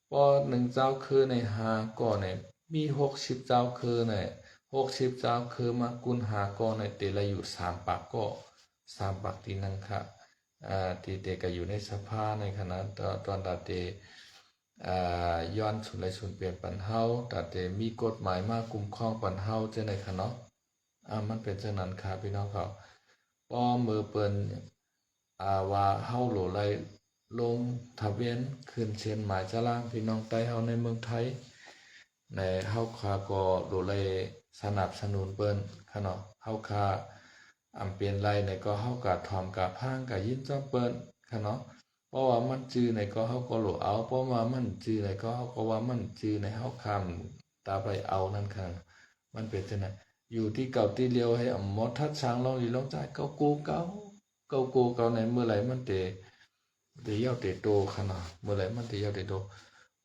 ເພາະໜຶ່ງເຈົ້າຄືໃນຫ້າກໍໃນ ມີຫົກສິບເຈົ້າຄືໃນ ຫົກສິບເຈົ້າຄືມາກຸນຫ້າກໍໃນ ເຕໄລຢູ່ສາມປາກກໍ ສາມປາກຕີໜັງຄະ ອາ ທີ່ເຕກະຢູ່ໃນສະພາໃນຂະນະ ຕອນຕາເຕ ອາ ຍ້ອນສູນໄລສູນປ່ຽນປັນເຮົາ ຕາເຕມີກົດໝາຍມາຄຸ້ມຄອງປັນເຮົາຈັ່ງໃດຂະເນາະ ອາ ມັນເປັນຈັ່ງນັ້ນຄະພີ່ນ້ອງເຂົາ ພໍເມື່ອເພິ່ນ ອາ ວ່າເຮົາໂຫຼໄລລົງທະບຽນຂຶ້ນເຊັນໝາຍຈະລາງພີ່ນ້ອງໃຕ້ເຮົາໃນເມືອງໄທ ໃນເຮົາຄາກໍໂຫຼໄລສະໜັບສະໜູນເພິ່ນຂະເນາະ ເຮົາຄາອຳເປັນໄລໃນກໍເຮົາກະຖອມກະພາງກະຍິນຈອມເພິ່ນຂະເນາະ ເພາະວ່າມັນຈື່ໃນກໍເຮົາກໍໂຫຼເອົາ ເພາະວ່າມັນຈື່ໃນກໍເຮົາກໍວ່າມັນຈື່ໃນ ເຮົາຄາມຕາໄປເອົານັ້ນຂະ ມັນເປັນຈັ່ງນັ້ນ ຢູ່ທີ່ເກົ່າທີ່ລຽວໃຫ້ອຳໝໍທັດສາງລອງດີລອງຈ່າຍ ເກົ່າໂກເກົ່າ ເກົ່າໂກເກົ່າໃນ ເມື່ອໃດມັນເຕ ເຕເຍົາເຕໂຕຂະເນາະ ເມື່ອໃດມັນເຕເຍົາເຕໂຕ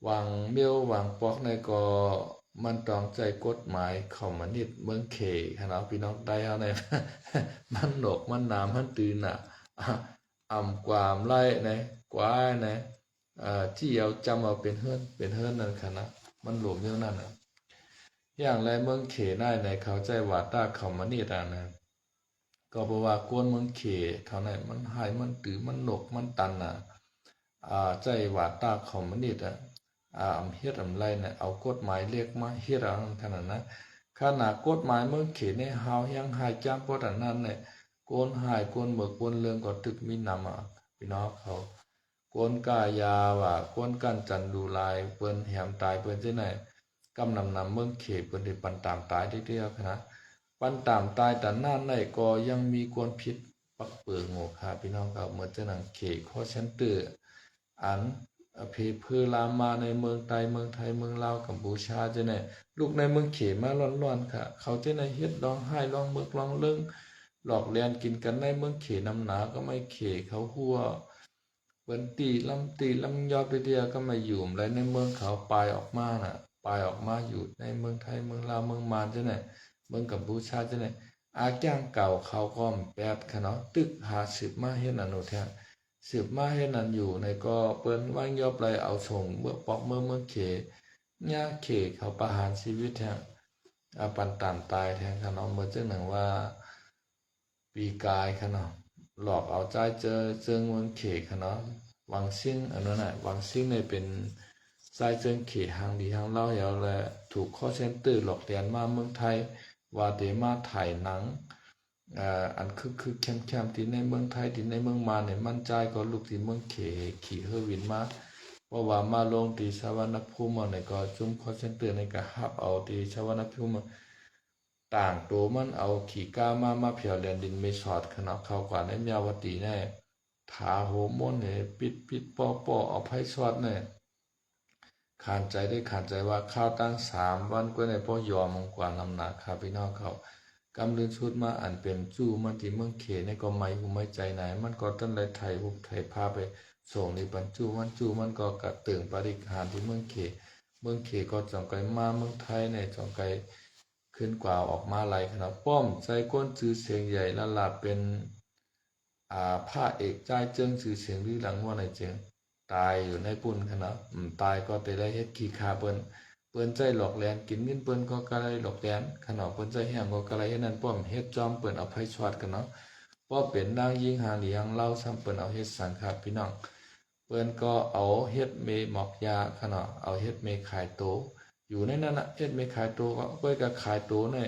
ຫວ່າງເມວຫວ່າງປອກໃນກໍມັນຕ້ອງໃຊ້ກົດໝາຍຄອມມູນິດເມືອງເຂຂະເນາະ ພີ່ນ້ອງໃຕ້ເຮົາໃນ ມັນໜົກມັນໜາມັນຕື່ນນະ ອຳກວາມໄລ່ໃນ ກວາຍໃນ ອາ ຈີ່ເອົາຈຳເອົາເປັນເຮືອນເປັນເຮືອນນັ້ນຂະນະ ມັນໂຫຼເມວນັ້ນນະ ຢ່າງແລເມືອງເຂໃນໃນເຂົາໃຊ້ວາຕາຄອມມູນິດອັນນະ ກໍເພາະວ່າຄົນເມືອງເຂເຂົາໃນມັນຮ້າຍມັນຕື້ມັນໜົກມັນຕັນນະ ອາ ໃຊ້ວາຕາຄອມມູນິດອະ ອາ ເຮັດອຳໄລນະ ເອົາກົດໝາຍເຫຼັກມາເຮັດເອົານັ້ນຂະໜາດນະ ຂະໜາດກົດໝາຍເມືອງເຂໃນຮາວແຮງຮ້າຍຈ້າມປານນັ້ນແຫຼະ ຄົນຮ້າຍຄົນເໝິກຄົນເລື່ອງກໍຕຶກມີນຳອະ ພີ່ນ້ອງເຂົາ ຄົນຄ້າຢາວ່າ ຄົນກັ້ນຈັນດູລາຍ ເພິ່ນແຫມຕາຍເພິ່ນຈັ່ງໃດ ກຳນຳນຳເມືອງເຂ ເພິ່ນໄດ້ປັນຕາມຕາຍເທື່ອໆ ຂະນະ ປັນຕາມຕາຍຕານນັ້ນໄດ້ ກໍຍັງມີຄວາມຜິດປັກເປີງໂງຄາ ພີ່ນ້ອງເຂົາ ເໝືອນຈັ່ງໜັງເຂຄໍເຊັນເຕີ ອັນເພເພີລາມມາໃນເມືອງໃຕ້ ເມືອງໄທ ເມືອງລາວ ກຳປູຊາຈັ່ງໃດ ລູກໃນເມືອງເຂມາລ້ອນໆ ຂະ ເຂົາຈັ່ງໃດເຮັດລອງຮ້າຍລອງເໝິກລອງເລິ້ງ ຫຼອກແລ່ນກິນກັນໃນເມືອງເຂນຳໜາ ກໍໄມ້ເຂເຂົາຫົວ ເພິ່ນຕີລຳຕີລຳຍອບເດຍ ກໍມາຢູ່ອຳໄລໃນເມືອງເຂົາ ປາຍອອກມານະ ປາຍອອກມາຢູ່ໃນເມືອງໄທ ເມືອງລາວ ເມືອງມານຈັ່ງໃດ ເມືອງກຳປູຊາຈັ່ງໃດ ອາການເກົ່າເຂົາກໍແປດຂະເນາະ ຕຶກຫາສືບມາເຮັດອະນຸແທນ ສືບມາເຮັດນັ້ນຢູ່ໃນກໍເພິ່ນວາງຢອບໄລ່ເອົາສົ່ງເມືອງ ປອກເມືອງ ເມືອງເຂ ຍາເຂເຂົາປະຫານຊີວິດແທ້ ອາ ປັນຕາມຕາຍແທ້ຂະເນາະ. ເໝືອນຈັ່ງໜຶ່ງວ່າ ປີກາຍຂະເນາະ ຫຼອກເອົາຊາຍເຈີ ເຈີງເມືອງເຂຂະເນາະ ວັງຊິງ ອັນນັ້ນນະ ວັງຊິງນີ້ເປັນຊາຍເຈີງເຂຫາງດີຫາງລາວແລ້ວ ແລະ ຖືກຄໍເຊັນເຕີຫຼອກລຽນມາເມືອງໄທ ວ່າເດມາຖ່າຍໜັງ ອາ ອັນຄຶກໆແຄມໆ ທີ່ໃນເມືອງໄທ ທີ່ໃນເມືອງມານນີ້ ມັນຈ່າຍກໍລູກທີ່ເມືອງເຂ ຂີ່ເຮືອບິນມາ ເພາະວ່າມາລົງທີ່ສະຫວັນນະພູມນີ້ ກໍຊຸມຄໍເຊັນເຕີນີ້ກໍຮັບເອົາທີ່ສະຫວັນນະພູມ ຕ່າງໂຕມັນເອົາຂີ້ກ້າມາ ມາຜຽວແລ່ນດິນເມສອດຂະເນາະ ເຂົ້າກວ່າໃນມຍາວະຕີແນ່ ຖາໂຫມມົນໃຫ້ປິດໆປໍ້ໆ ເອົາໄຟຊອດແນ່ ຂານໃຈເດ້ ຂານໃຈວ່າຄາວຕັ້ງສາມວັນກວ່າໃນພໍຍອມມັນກວ່ານຳໜາຄາພີ່ນ້ອງເຂົາ ກຳລື່ນສຸດມາອັນເປັນຈູ້ມັນທີ່ເມືອງເຂໃນກໍໄໝຫູໄໝໃຈນາຍ ມັນກໍຕັນໄດ້ໄຖຮຸບໄຖພາໄປສົ່ງນີ້ປັນຈູ້ມັນ ຈູ້ມັນກໍກະເຕີງປາລິກຫານທີ່ເມືອງເຂ ເມືອງເຂກໍຈອງໄກມາເມືອງໄທໃນຈອງໄກ ຂຶ້ນກວ່າອອກມາໄລ່ຂະເນາະ ປ້ອມໃສ່ກົ້ນຊື່ສຽງໃຫຍ່ລະລາບເປັນ ອາ ພະເອກຈ່າຍເຈີງຊື່ສຽງລືຫຼັງວ່າໃນເຈີງ ຕາຍຢູ່ໃນປຸ້ນຂະເນາະ ອືມ ຕາຍກໍແຕ່ໄດ້ເຮັດຂີ້ຂ້າເພິ່ນ ເພິ່ນໃຊ້ຫຼອກແລນ ກິນເງິນເພິ່ນກໍກະໄດ້ຫຼອກແລນຂະເນາະ ເພິ່ນໃຊ້ແຮງກໍກະໄດ້ເຮັດນັ້ນ ປ້ອມເຮັດຈອມເພິ່ນເອົາໄຟຊອດຂະເນາະ ພໍເປັນນາງຍິງຫາງດີຫາງລາວຊ້ຳເພິ່ນເອົາເຮັດສັງຄະພີ່ນ້ອງ ເພິ່ນກໍເອົາເຮັດເມໝອກຢາຂະເນາະ ເອົາເຮັດເມຂາຍໂຕ ຢູ່ໃນນັ້ນນະ ເຮັດເມຂາຍໂຕ ກໍເພິ່ນກໍຂາຍໂຕໃນ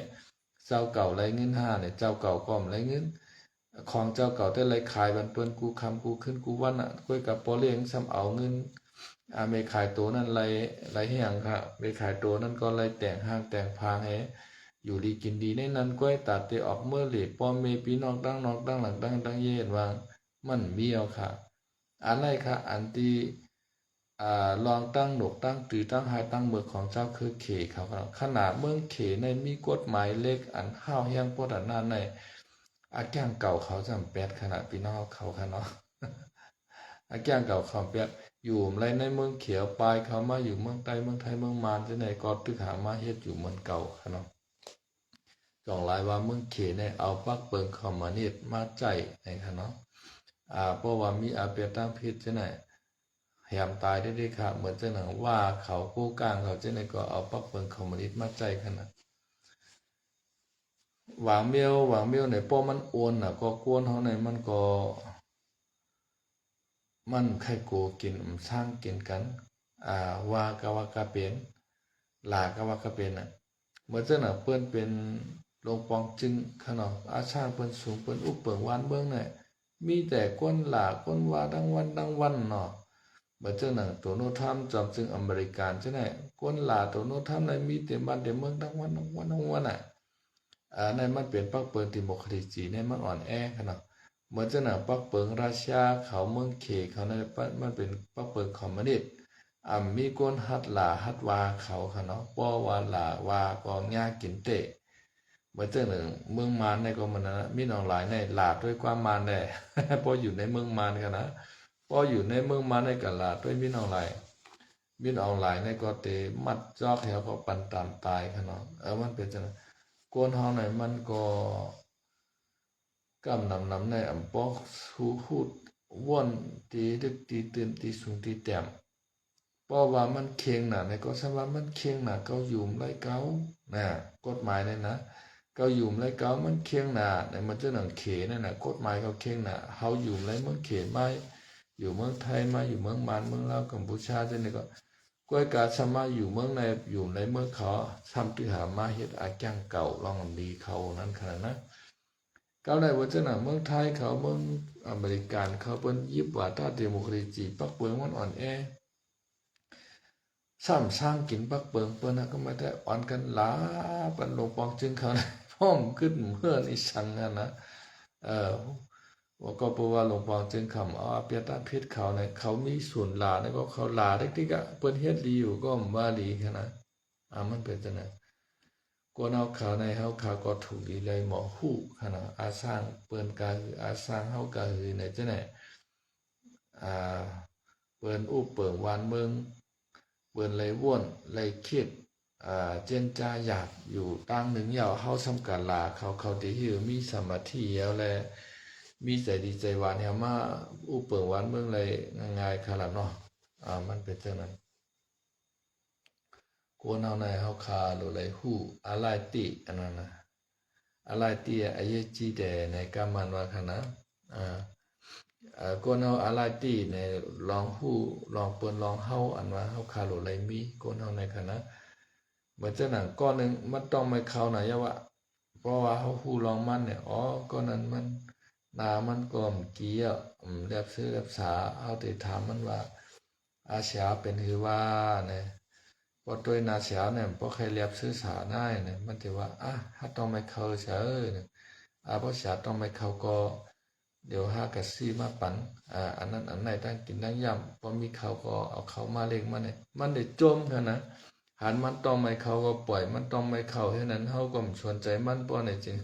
ເຈົ້າເກົ່າໄລ່ເງິນຫ້ານີ້ ເຈົ້າເກົ່າກໍບໍ່ໄລ່ເງິນ ຂອງເຈົ້າເກົ່າແຕ່ໄລ່ຂາຍບັນເພິ່ນກູ່ຄ່ຳກູ່ຄືນກູ່ວັນນະ ກ້ອຍກັບພໍ່ລ້ຽງຊ້ຳເອົາເງິນ ອາ ແມ່ຂາຍໂຕນັ້ນໄລ່ ໄລ່ຫຍັງຄະ ແມ່ຂາຍໂຕນັ້ນກໍໄລ່ແຕ່ງຮ່າງແຕ່ງພາງໃຫ້ຢູ່ດີກິນດີໃນນັ້ນ ກ້ອຍຕັດແຕ່ອອກເມີເລ ພໍ່ແມ່ພີ່ນ້ອງຕັ້ງນອກຕັ້ງຫຼັງຕັ້ງ ຕັ້ງເຢັນວ່າມັນມີເອົາຄະ ອັນໃດຄະ ອັນທີ່ ອາ ລອງຕັ້ງໜົກຕັ້ງຕື້ຕັ້ງຮ້າຍຕັ້ງເມີກຂອງເຈົ້າຄືເຂເຂົາ ຂະໜາດເມືອງເຂໃນມີກົດໝາຍເຫຼັກອັນຮ້າວແຮງປານນັ້ນໃນ ອາແກ້ງເກົ່າເຂົາຈຳແປດຂະໜາດພີ່ນ້ອງເຂົາຂະເນາະ ອາແກ້ງເກົ່າເຂົາແປດ ຢູ່ໄລໃນເມືອງເຂ ປາຍເຂົາມາຢູ່ເມືອງໃຕ້ເມືອງໄທເມືອງມານຈັ່ງໃດກໍຕຶກຫາມາເຮັດຢູ່ເໝືອນເກົ່າຂະເນາະ ຈອງຫຼາຍວ່າເມືອງເຂໃນເອົາປັກເປິງຄອມມູນິດມາໃຊ້ໃນຂະເນາະ ອາ ເພາະວ່າມີອາເບຍຕາມພິດຈັ່ງໃດ ແຮມຕາຍໄດ້ເດ້ຄະ ເໝືອນຈັ່ງໜັງວ່າເຂົາ ໂກກາງເຂົາຈັ່ງໃດກໍເອົາປັກເປິງຄອມມູນິດມາໃຊ້ຂະນະ ຫວາງເມວ ຫວາງເມວໃນປ້ອມມັນໂອນນະ ກໍກວນເຮົາໃນມັນກໍ ມັນໄຄໂກກິນ ອຳຊ່າງກິນກັນ ອາ ວ່າກະວ່າກະເປັນ ຫຼາກະວ່າກະເປັນນະ ເໝືອນຈັ່ງໜັງເພິ່ນເປັນຫຼວງປອງຈຶງຂະເນາະ ອາຊ່າງເພິ່ນສູງ ເພິ່ນອຸບເປິງວານເມືອງໃນ ມີແຕ່ຄົນຫຼ້າຄົນວ່າທັງວັນທັງວັນເນາະ ເໝືອນຈັ່ງໜັງໂດນັລທຣຳ ຈອມຈຶງອາເມລິການຈັ່ງໃດ ຄົນຫຼ້າໂດນັລທຣຳໃນມີເຕັມບ້ານເຕັມເມືອງທັງວັນທັງວັນທັງວັນນະ ອາ ໃນມັນເປັນປັກເປິງດີໂມຄຣາຊີໃນມັນອ່ອນແອຂະເນາະ ເໝືອນຈັ່ງໜັງປັກເປິງຣັດເຊຍເຂົາ ເມືອງເຂເຂົາໃນ ມັນເປັນປັກເປິງຄອມມູນິດ ອຳມີຄົນຮັດຫຼ້າຮັດວ່າເຂົາຂະເນາະ ເພາະວ່າຫຼ້າວ່າກໍຫຍ້າກິນເຕະ ເໝືອນຈັ່ງໜຶ່ງເມືອງມານໃນກໍມັນນັ້ນນະ ມິນອອນລາຍໃນຫຼ້າດ້ວຍຄວາມມານແດ່ ເພາະຢູ່ໃນເມືອງມານຂະນະ ເພາະຢູ່ໃນເມືອງມານໃນກໍຫຼ້າດ້ວຍມິນອອນລາຍ ມິນອອນລາຍໃນກໍເຕະມັດຈອກແຖວກໍປັນຕາມຕາຍຂະເນາະ ເອີ ມັນເປັນຈັ່ງນັ້ນ ຄົນເຮົາໃນມັນກໍກຳນຳນຳໃນອຳປອກສູຫຸດວົນຕີດຶກຕີຕື່ນຕີສູງຕີແຕ້ມ ເພາະວ່າມັນເຄັ່ງໜາໃນກໍສຳວ່າມັນເຄັ່ງໜາ ເຂົາຢູ່ໄລເຂົານະ ກົດໝາຍໃນນະ ເຂົາຢູ່ໄລເຂົາ ມັນເຄັ່ງໜາໃນ ມັນຈະໜັງເຂໃນນະ ກົດໝາຍເຂົາເຄັ່ງໜາ ເຮົາຢູ່ໄລເມືອງເຂມາ ຢູ່ເມືອງໄທ ມາຢູ່ເມືອງມານ ເມືອງລາວ ກຳປູຊາ ຈັ່ງໃດກໍ ກ້ອຍກາສາມາດຢູ່ເມືອງໃນ ຢູ່ໃນເມືອງເຂົາ ຊ້ຳຕື່ຫາມາເຮັດອາແກ້ງເກົ່າລອງດີເຂົານັ້ນຂະໜາດນະ ກໍໄດ້ວ່າຈັ່ງນັ້ນ ເມືອງໄທເຂົາ ເມືອງອາເມລິການເຂົາ ເພິ່ນຢິບວ່າຕາເດໂມຄຣາຊີ ປັກເປິງມັນອ່ອນແອ ຊ້ຳຊ່າງກິນປັກເປິງເພິ່ນນະ ກໍມາແຕ່ອ່ອນກັນຫຼາປັນຫຼວງປອງຈຶງເຂົາ ພ້ອມຂຶ້ນເມືອນອີ່ສັງຫັ້ນນະ ເອີ ວ່າກໍເພາະວ່າຫຼວງປອງຈຶງຄຳ ເອົາອາເປຍຕາພິດເຂົາໃນ ເຂົາມີສູນຫຼ້າໃນ ກໍເຂົາຫຼ້າເດັກໆ ອະ ເພິ່ນເຮັດດີຢູ່ກໍວ່າດີຫັ້ນນະ ອາ ມັນເປັນຈັ່ງນັ້ນ ກວນເອົາເຂົາໃນ ເຮົາຂ້າກໍທຸກດີເລີຍໝໍຮູ້ຫັ້ນນະ ອາຊ່າງເພິ່ນກະ ອາຊ່າງເຮົາກະຫືໃນຈັ່ງໃດ ອາ ເພິ່ນອຸບເປິງວານເມືອງ ເພິ່ນໄລ່ວົນໄລ່ຄິດ ອາ ເຈນຈາຢາກຢູ່ທາງໜຶ່ງ ເຫຍົາເຮົາສ່ຳກັນລາເຂົາ ເຂົາທີ່ຫືມີສະມາທິແລ້ວແລະ ມີໃຈດີໃຈຫວານ ແຮວມາອຸເປິງຫວານເມືອງໄດ້ງ່າຍໆ ຂະໜາດເນາະ. ອາ ມັນເປັນຈັ່ງນັ້ນ. ຄົນເຮົາໃນເຮົາຄາໂລໄລຮູ້ອາລາຍຕິ ອັນນັ້ນນະ ອາລາຍຕິອາເຍຈີແດໃນກາມັນວ່າຂະນະ ອາ ອາ ຄົນເຮົາອາລາຍຕິໃນລອງຮູ້ ລອງເປີນ ລອງເຮົາ ອັນວ່າເຮົາຄາໂລໄລມີ ຄົນເຮົາໃນຂະນະ ເໝືອນຈັ່ງໜັງກ້ອນໜຶ່ງ ມັນຕ້ອງໄມ່ເຂົ້ານະ ຢ່າວ່າ ເພາະວ່າເຮົາຮູ້ລອງມັນນີ້ ອໍ ກ້ອນນັ້ນມັນ ໜ້າມັນກໍມາກີ້ ອາ ແລບຊື່ແລບສາ ເຮົາໄດ້ຖາມມັນວ່າ ອາສຽວເປັນຄືວ່າແນະ ບໍ່ໂຕຍນາສຽວແນະ ບໍ່ໃຄ່ແລບຊື່ສານາຍແນະ ມັນຈະວ່າ ອາ ຫາຕ້ອງໄມ້ເຂົ້າເສີ ອາ ບໍ່ສຽວຕ້ອງໄມ້ເຂົ້າກໍ ດຽວຫາກະຊື້ມາປັນ ອາ ອັນນັ້ນອັນໃດ ທັງກິນທັງຢຳ ບໍ່ມີເຂົ້າກໍເອົາເຂົ້າມາເລັກມາແນະ ມັນໄດ້ຈົ່ມຫັ້ນນະ ຫັນມັນຕ້ອງໄມ້ເຂົ້າກໍປ່ອຍ ມັນຕ້ອງໄມ້ເຂົ້າເຮັດນັ້ນ ເຮົາກໍບໍ່ສົນໃຈມັນ ເພາະໃນຈິງ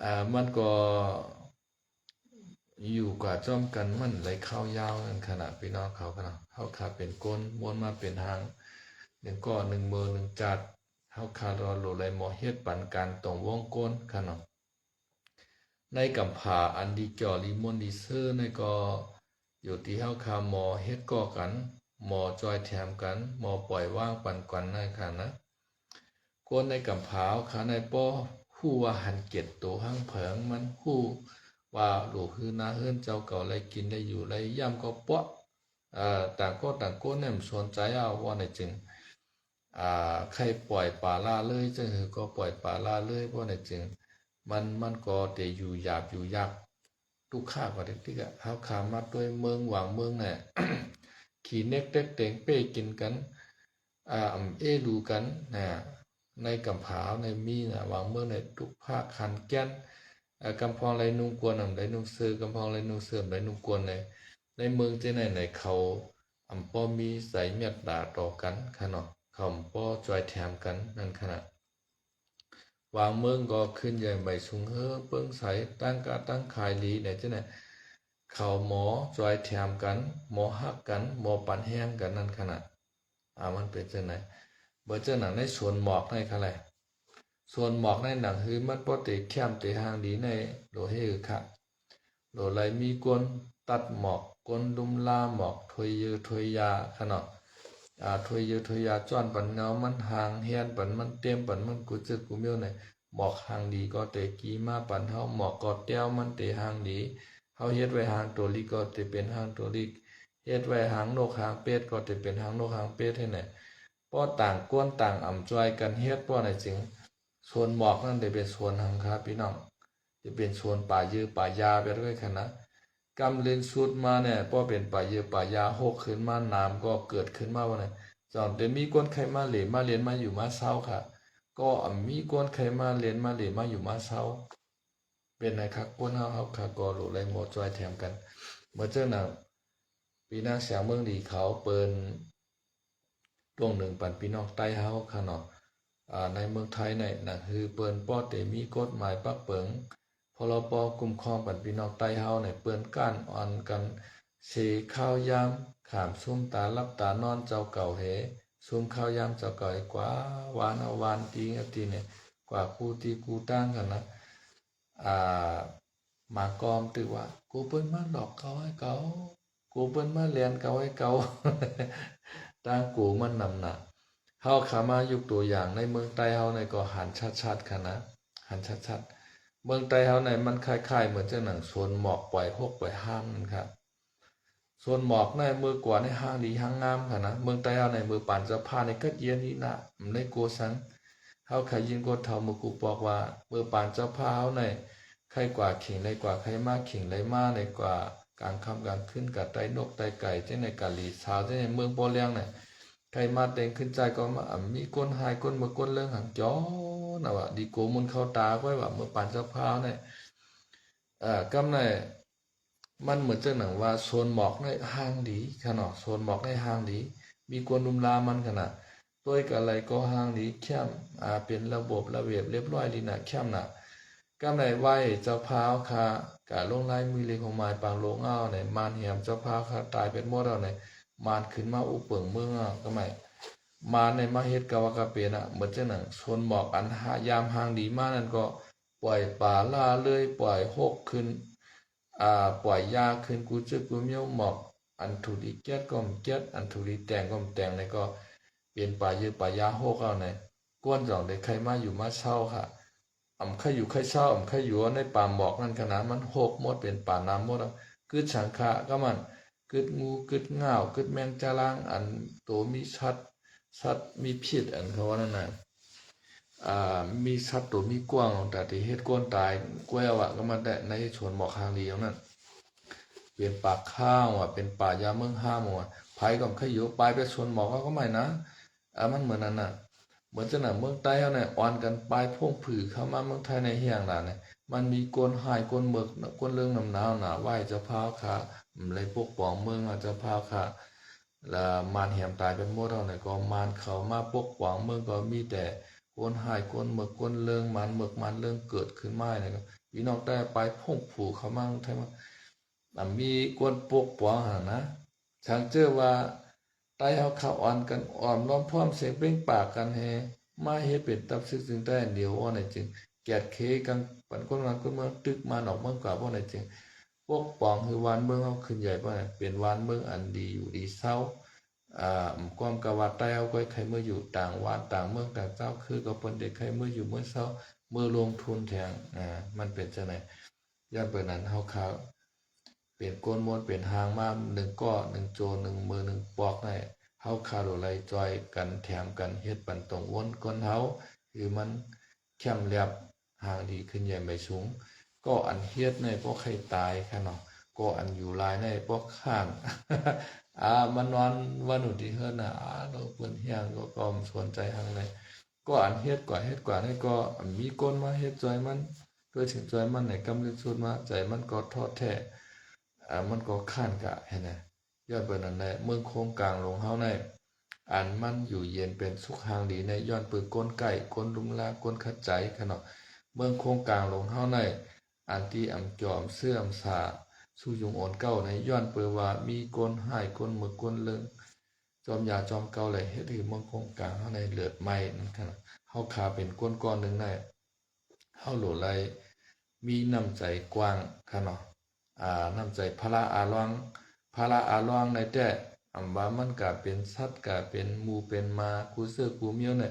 ອາ ມັນກໍ ຢູ່ກວ່າຈ້ອມກັນມັນໄຫຼເຂົ້າຍາວນັ້ນຂະນະ ພີ່ນ້ອງເຂົາຂະນະ ເຮົາຄາເປັນກົ້ນ ມ້ວນມາເປັນຮ່າງ ໜຶ່ງກໍໜຶ່ງເມີໜຶ່ງຈັດ ເຮົາຄາລອໂລໄລໝໍເຮັດປັນການຕົງວົງກົ້ນຂະນະ ໃນກຳພາອັນດີຈ່ອລີມ່ວນດີເຊີໃນກໍ ຢູ່ທີ່ເຮົາຄາໝໍເຮັດກໍ່ກັນ ໝໍຈອຍແຖມກັນ ໝໍປ່ອຍວາງປັນກັນນັ້ນຂະນະ. ຄົນໃນກຳພາເຮົາຄາໃນບໍ່ຮູ້ວ່າຫັນເກດໂຕຮັ່ງເພີງ ມັນຮູ້ວ່າໂລຮືນາເຮືອນເຈົ້າເກົ່າໄດ້ກິນໄດ້ຢູ່ໄດ້ຢຳກໍເປາະ ເອີ ຕ່າງຄົນຕ່າງຄົນແນມສົນໃຈເອົາ ເພາະໃນຈຶ່ງ ອາ ໃຄ່ປ່ອຍປະລະເລີຍ ຈັ່ງຄືກໍປ່ອຍປະລະເລີຍ ເພາະໃນຈຶ່ງ ມັນ ມັນກໍເຕຢູ່ຢາບຢູ່ຢາກ ທຸກຄາກວ່າເດັກໆ ເຮົາຄາມາດ້ວຍເມືອງຫວ່າງເມືອງແນະ ຂີ້ເນັກເຕັກເຕັງເປ້ກິນກັນ ອາ ເອລູກັນນະ ໃນກຳພາເຮົາໃນມີນະ ຫວ່າງເມືອງໃນທຸກພາກຂັນແກ່ນ ອາ ກຳພອງໄລນຸ່ງກວນນຳໄລນຸ່ງເສີ ກຳພອງໄລນຸ່ງເສີມໄລນຸ່ງກວນໃນ ໃນເມືອງຈັ່ງໃດໃນເຂົາ ອຳ ບໍ່ມີໃຈເມດຕາຕໍ່ກັນຂະເນາະ ເຂົາບໍ່ຊ່ອຍແຖມກັນນັ້ນຂະນະ. ຫວ່າງເມືອງກໍຂຶ້ນໃຫຍ່ໃບສູງເຮີເປິງໃສ ຕັ້ງກາຕັ້ງຂາຍດີໃນຈັ່ງໃດ ເຂົາໝໍຊ່ອຍແຖມກັນ ໝໍຮັກກັນ ໝໍປັນແຮງກັນນັ້ນຂະນະ. ອາ ມັນເປັນຈັ່ງໃດ ເບີຈັ່ງໜັງໃນສວນໝອກໃນຄະແລ ສວນໝອກໃນໜັງຮືມັນບໍ່ເຕແຄມເຕຮ່າງດີໃນໂລເຮຄະ ໂລໄລມີກົນຕັດໝອກ ກົນດຸມລາໝອກ ຖ້ວຍເຢີຖ້ວຍຢາຂະເນາະ ອາ ຖ້ວຍເຢີຖ້ວຍຢາຈ້ອນປັນເງົາມັນ ຮ່າງແຮນປັນມັນ ເຕັມປັນມັນ ກູເຈິກກູເມວໃນ ໝອກຮ່າງດີກໍເຕກີມາປັນເຮົາ ໝອກກໍແຕ້ວມັນເຕຮ່າງດີ ເຮົາເຮັດໄວ້ຮ່າງໂຕລິກກໍເຕເປັນຮ່າງໂຕລິກ ເຮັດໄວ້ຮ່າງນົກຮ່າງເປັດກໍເຕເປັນຮ່າງນົກຮ່າງເປັດເຮັດໃນ ເພາະຕ່າງຄົນຕ່າງອຳຊ່ອຍກັນເຮັດ ເພາະໃນຈຶ່ງ ສວນໝອກນັ້ນໄດ້ເປັນສວນຫຍັງຄະພີ່ນ້ອງ ໄດ້ເປັນສວນປາເຢີປາຢາແບບນັ້ນຂະນະ ກຳເລັນສຸດມາແນ່ ພໍເປັນປາເຢີປາຢາ ຮົກຂຶ້ນມາ ໜາມກໍເກີດຂຶ້ນມາວ່ານັ້ນ ຈັ່ງໄດ້ມີຄົນໃຄ່ມາເຫຼມາລຽນມາຢູ່ມາເຊົາຄະ ກໍອຳມີຄົນໃຄ່ມາລຽນມາເຫຼມາຢູ່ມາເຊົາ ເປັນໃນຄັກຄົນເຮົາ ເຮົາຄະກໍໂລໄລໝໍຊ່ອຍແຖມກັນ ເໝືອນຈັ່ງນັ້ນ ພີ່ນາງສຽງເມືອງດີເຂົາເປີນ ຕົວໜຶ່ງປັນພີ່ນ້ອງໃຕ້ເຮົາຄະເນາະ ອາ ໃນເມືອງໄທໃນໜັງຮືເປີນ ພໍເຕມີກົດໝາຍປັກເປິງ ພລະປໍຄຸ້ມຄອງປັນພີ່ນ້ອງໃຕ້ເຮົາໃນ ເປີນກ້ານອ່ອນກັນເຊ ຄາວຍາມ ຂາມຊຸມຕາຫຼັບຕານອນເຈົ້າເກົ່າເຮ ຊຸມຄາວຍາມເຈົ້າເກົ່າເຮ ກວ່າວານເອົາວານຕີເອົາຕີໃນ ກວ່າຄູ່ຕີຄູ່ຕ່າງຫັ້ນນະ ອາ ມາກໍມຕຶກວ່າ ກູເພິ່ນມາຫຼອກເຂົາໃຫ້ເຂົາ ກູເພິ່ນມາແລ່ນເຂົາໃຫ້ເຂົາ ຕ່າງກູມັນນຳໜ້າ ເຮົາຄະມາຍົກຕົວຢ່າງໃນເມືອງໃຕ້ເຮົາໃນກໍຫັນຊັດໆ ຂະນະ ຫັນຊັດໆ ເມືອງໃຕ້ເຮົາໃນມັນຄ້າຍໆ ເໝືອນຈັ່ງໜັງສວນໝອກປ່ອຍຮົກປ່ອຍຮ່າງນັ້ນຄະ ສວນໝອກໃນເມືອກວ່າໃນຮ່າງດີຮ່າງງາມຂະນະ ເມືອງໃຕ້ເຮົາໃນເມືອປານເຈົ້າພາໃນກັດເຢັນນີ້ນະ ໃນໂກສັງ ເຮົາຄະຍິນຄົນເຖົ້າເມືອກູປອກວ່າ ເມືອປານເຈົ້າພາເຮົາໃນ ໃຄ່ກວ່າເຂງໄລກວ່າ ໃຄ່ມາເຂງໄລມາ ໃນກວ່າກາງຄ່ຳກາງຄືນ ກະໄຕ່ນົກໄຕ່ໄກ່ ຈັ່ງໃດກະຫຼີສາວ ຈັ່ງໃດເມືອງປໍແລງໃນ ໃຄ່ມາແຕ່ງຂຶ້ນໃຈກໍມາ ອຳມີກົ້ນຫາຍກົ້ນເມືອກ້ນເລີງຫັງຈໍນະວ່າ ດີໂກມຸນເຂົ້າຕາຂ້ອຍວ່າ ເມືອປານເຈົ້າພາເຮົາໃນ ເອີ ກຳໃນ ມັນເໝືອນຈັ່ງໜັງວ່າ ສວນໝອກໃນຮ່າງດີຂະເນາະ ສວນໝອກໃນຮ່າງດີ ມີຄວາມລຸມລາມັນຂະນະ ໂຕຍກະໄລກໍຮ່າງດີ ແຄມ ອາ ເປັນລະບົບລະບຽບລຽບຮ້ອຍດີນະ ແຄມນະ ກຳໃນໄຫວ້ເຈົ້າພາວຄະ ກະລົງລາຍມືເລກຫົວໝາຍປາງໂລງເອົາໃນ ມານແຮມເຈົ້າພາວຄະຕາຍເປັນໝົດເອົາໃນ ມານຂຶ້ນມາອຸເປິງເມືອງເອົາກຳໃນ ມານໃນມາເຮັດກະວ່າກະເປັນນະ ເໝືອນຈັ່ງໜັງ ສວນໝອກອັນຫາ ຍາມຮ່າງດີມານັ້ນກໍ ປ່ອຍປາລ້າເລີຍ, ປ່ອຍຮົກຂຶ້ນ, ອາ, ປ່ອຍຢາຂຶ້ນກູ່ເຈີກູ່ມຽວ, ໝອກອັນຖືກດີແກັດກໍບໍ່ແກັດ, ອັນຖືກດີແຕ່ງກໍບໍ່ແຕ່ງ, ນີ້ກໍເປັນປ່າເຢີປາຢາຮົກເອົານະ. ກວນຈອງໄດ້ໃຄ່ມາຢູ່ມາເຊົາຄ່ະ, ອຳໄຄ່ຢູ່ໄຄ່ເຊົາ, ອຳໄຄ່ຢູ່ໃນປ່າໝອກນັ້ນຂະນະ, ມັນຮົກໝົດ, ເປັນປ່ານ້ຳໝົດ. ກຶດສັງຂະກໍມັນ, ກຶດງູ, ກຶດງ່າວ, ກຶດແມງຈະລາງ, ອັນໂຕມີສັດ, ສັດມີພິດ, ອັນເຂົາວ່ານັ້ນນະ, ອາ, ມີສັດໂຕມີກວາງ, ຕາທີ່ເຮັດຄົນຕາຍ, ກ້ວຍເອົາວ່າກໍມັນແຕ່ໃນສວນໝອກຫາງດີຫັ້ນນະ. ເປັນປ່າຄ້າງວ່າ, ເປັນປ່າຢາເມືອງຫ້າມວ່າ, ໃຜກໍໄຄ່ຢູ່, ໄປໄປສວນໝອກເຂົາກໍໄໝ້ນະ. ອາ ມັນເໝືອນນັ້ນນະ, ເໝືອນຈັ່ງນັ້ນ. ເມືອງໃຕ້ເຮົານີ້ ອ່ອນກັນປາຍພົງຜືເຂົ້າມາເມືອງໄທໃນແຮງຫຼາຍນະ. ມັນມີກົນຮ້າຍ ກົນເໝິກ ກົນເລິງນຳໜາວນະ, ໄຫວ້ເຈົ້າພາວຂ້າ, ອາ ໄລ່ປົກປ້ອງເມືອງ ເຈົ້າພາວຂ້າ, ລະມານແຫມຕາຍໄປໝົດເຮົານີ້. ກໍມານເຂົ້າມາປົກປ້ອງເມືອງ ກໍມີແຕ່ກົນຮ້າຍ ກົນເໝິກ ກົນເລິງ, ມານເໝິກ ມານເລິງເກີດຂຶ້ນມານະ. ພີ່ນ້ອງໃຕ້ປາຍພົງຜູເຂົ້າມາເມືອງໄທ ອາ ມີຄົນປົກປ້ອງຫັ້ນນະ. ສັງເຈີວ່າໄຕເຮົາຂາອ່ອນກັນ ອ້ອມລ້ອມພ້ອມເສັງເປັງປາກກັນແຮ ມາເຮັດເປັນຕັບຊຶກຈຶ່ງໄດ້ອັນດຽວ ວ່າໃນຈຶ່ງແກດເຄກັນປັນຄົນບ້ານຄົນເມືອງ ຕຶກມານອອກເມືອງກວ່າ ວ່າໃນຈຶ່ງປົກປ້ອງໃຫ້ບ້ານເມືອງເຮົາຂຶ້ນໃຫຍ່ ວ່າເປັນບ້ານເມືອງອັນດີຢູ່ດີເຊົາ. ອາ ຄວາມກະວ່າໄຕເຮົາກໍໃຫ້ເມືອຢູ່ຕ່າງບ້ານຕ່າງເມືອງຕ່າງເຈົ້າ ຄືກໍເພິ່ນໄດ້ໃຫ້ເມືອຢູ່ເມືອເຊົາ ເມືອລົງທຶນແທງ. ອາ ມັນເປັນຈັ່ງໃດ? ຍ້ອນເປັນນັ້ນ ເຮົາຂ້າເປັນກົ້ນມ້ວນເປັນຮ່າງມາ ໜຶ່ງກໍໜຶ່ງໂຈ ໜຶ່ງມືໜຶ່ງປອກໃນ ເຮົາຂ້າໂລໄລຈອຍກັນແຖມກັນເຮັດປັນຕົງວົນກົ້ນເຮົາ ຄືມັນແຄມແລບຮ່າງດີຂຶ້ນໃຫຍ່ໃໝ່ສູງ. ກໍອັນເຮັດໃນພວກໃຄຕາຍຂະເນາະ, ກໍອັນຢູ່ຫຼາຍໃນພວກຂ້ານ ອາ ມານອນວັນໜູທີ່ເຮືອນນະ ອາ ໂລເພິ່ນແຮງກໍ ກໍບໍ່ສົນໃຈຫັ້ນໃດ. ກໍອັນເຮັດກວ່າເຮັດກວ່ານີ້ ກໍມີຄົນມາເຮັດຊ່ອຍມັນ ໂດຍເຖິງຊ່ອຍມັນໃນກຳລິດສຸດມາ ໃຈມັນກໍທໍ້ແທ້ ອາ ມັນກໍຄ້ານກະຫັ້ນນະ. ຍ້ອນເປັນນັ້ນແຫຼະ ເມືອງໂຄງກາງຫຼວງເຮົາໃນ ອັນມັນຢູ່ເຢັນເປັນສຸກຮ່າງດີໃນ ຍ້ອນເປີນກົນໄກ ກົນລຸມລາ ກົນຂັດໃຈຂະເນາະ. ເມືອງໂຄງກາງຫຼວງເຮົາໃນ ອັນທີ່ອຳຈອມເຊື່ອມສາສູ່ຍຸງໂອນເກົ່າໃນ ຍ້ອນເປີວ່າມີຄົນຮ້າຍ ຄົນເໝິກ ຄົນເລິງ ຈອມຢາຈອມເກົ່າ ແລະ ເຮັດໃຫ້ເມືອງໂຄງກາງເຮົາໃນເລືອດໄໝ້ນັ້ນຂະເນາະ. ເຮົາຂ້າເປັນຄົນກ້ອນໜຶ່ງໃນ ເຮົາໂລໄລມີນ້ຳໃຈກວ້າງຂະເນາະ, ອາ ນ້ຳໃຈພາລະອາລວງ ພາລະອາລວງໃນແຕ່ ອຳວ່າມັນກະເປັນສັດ ກະເປັນໝູເປັນໝາ ກູເສືອກູແມວໃນ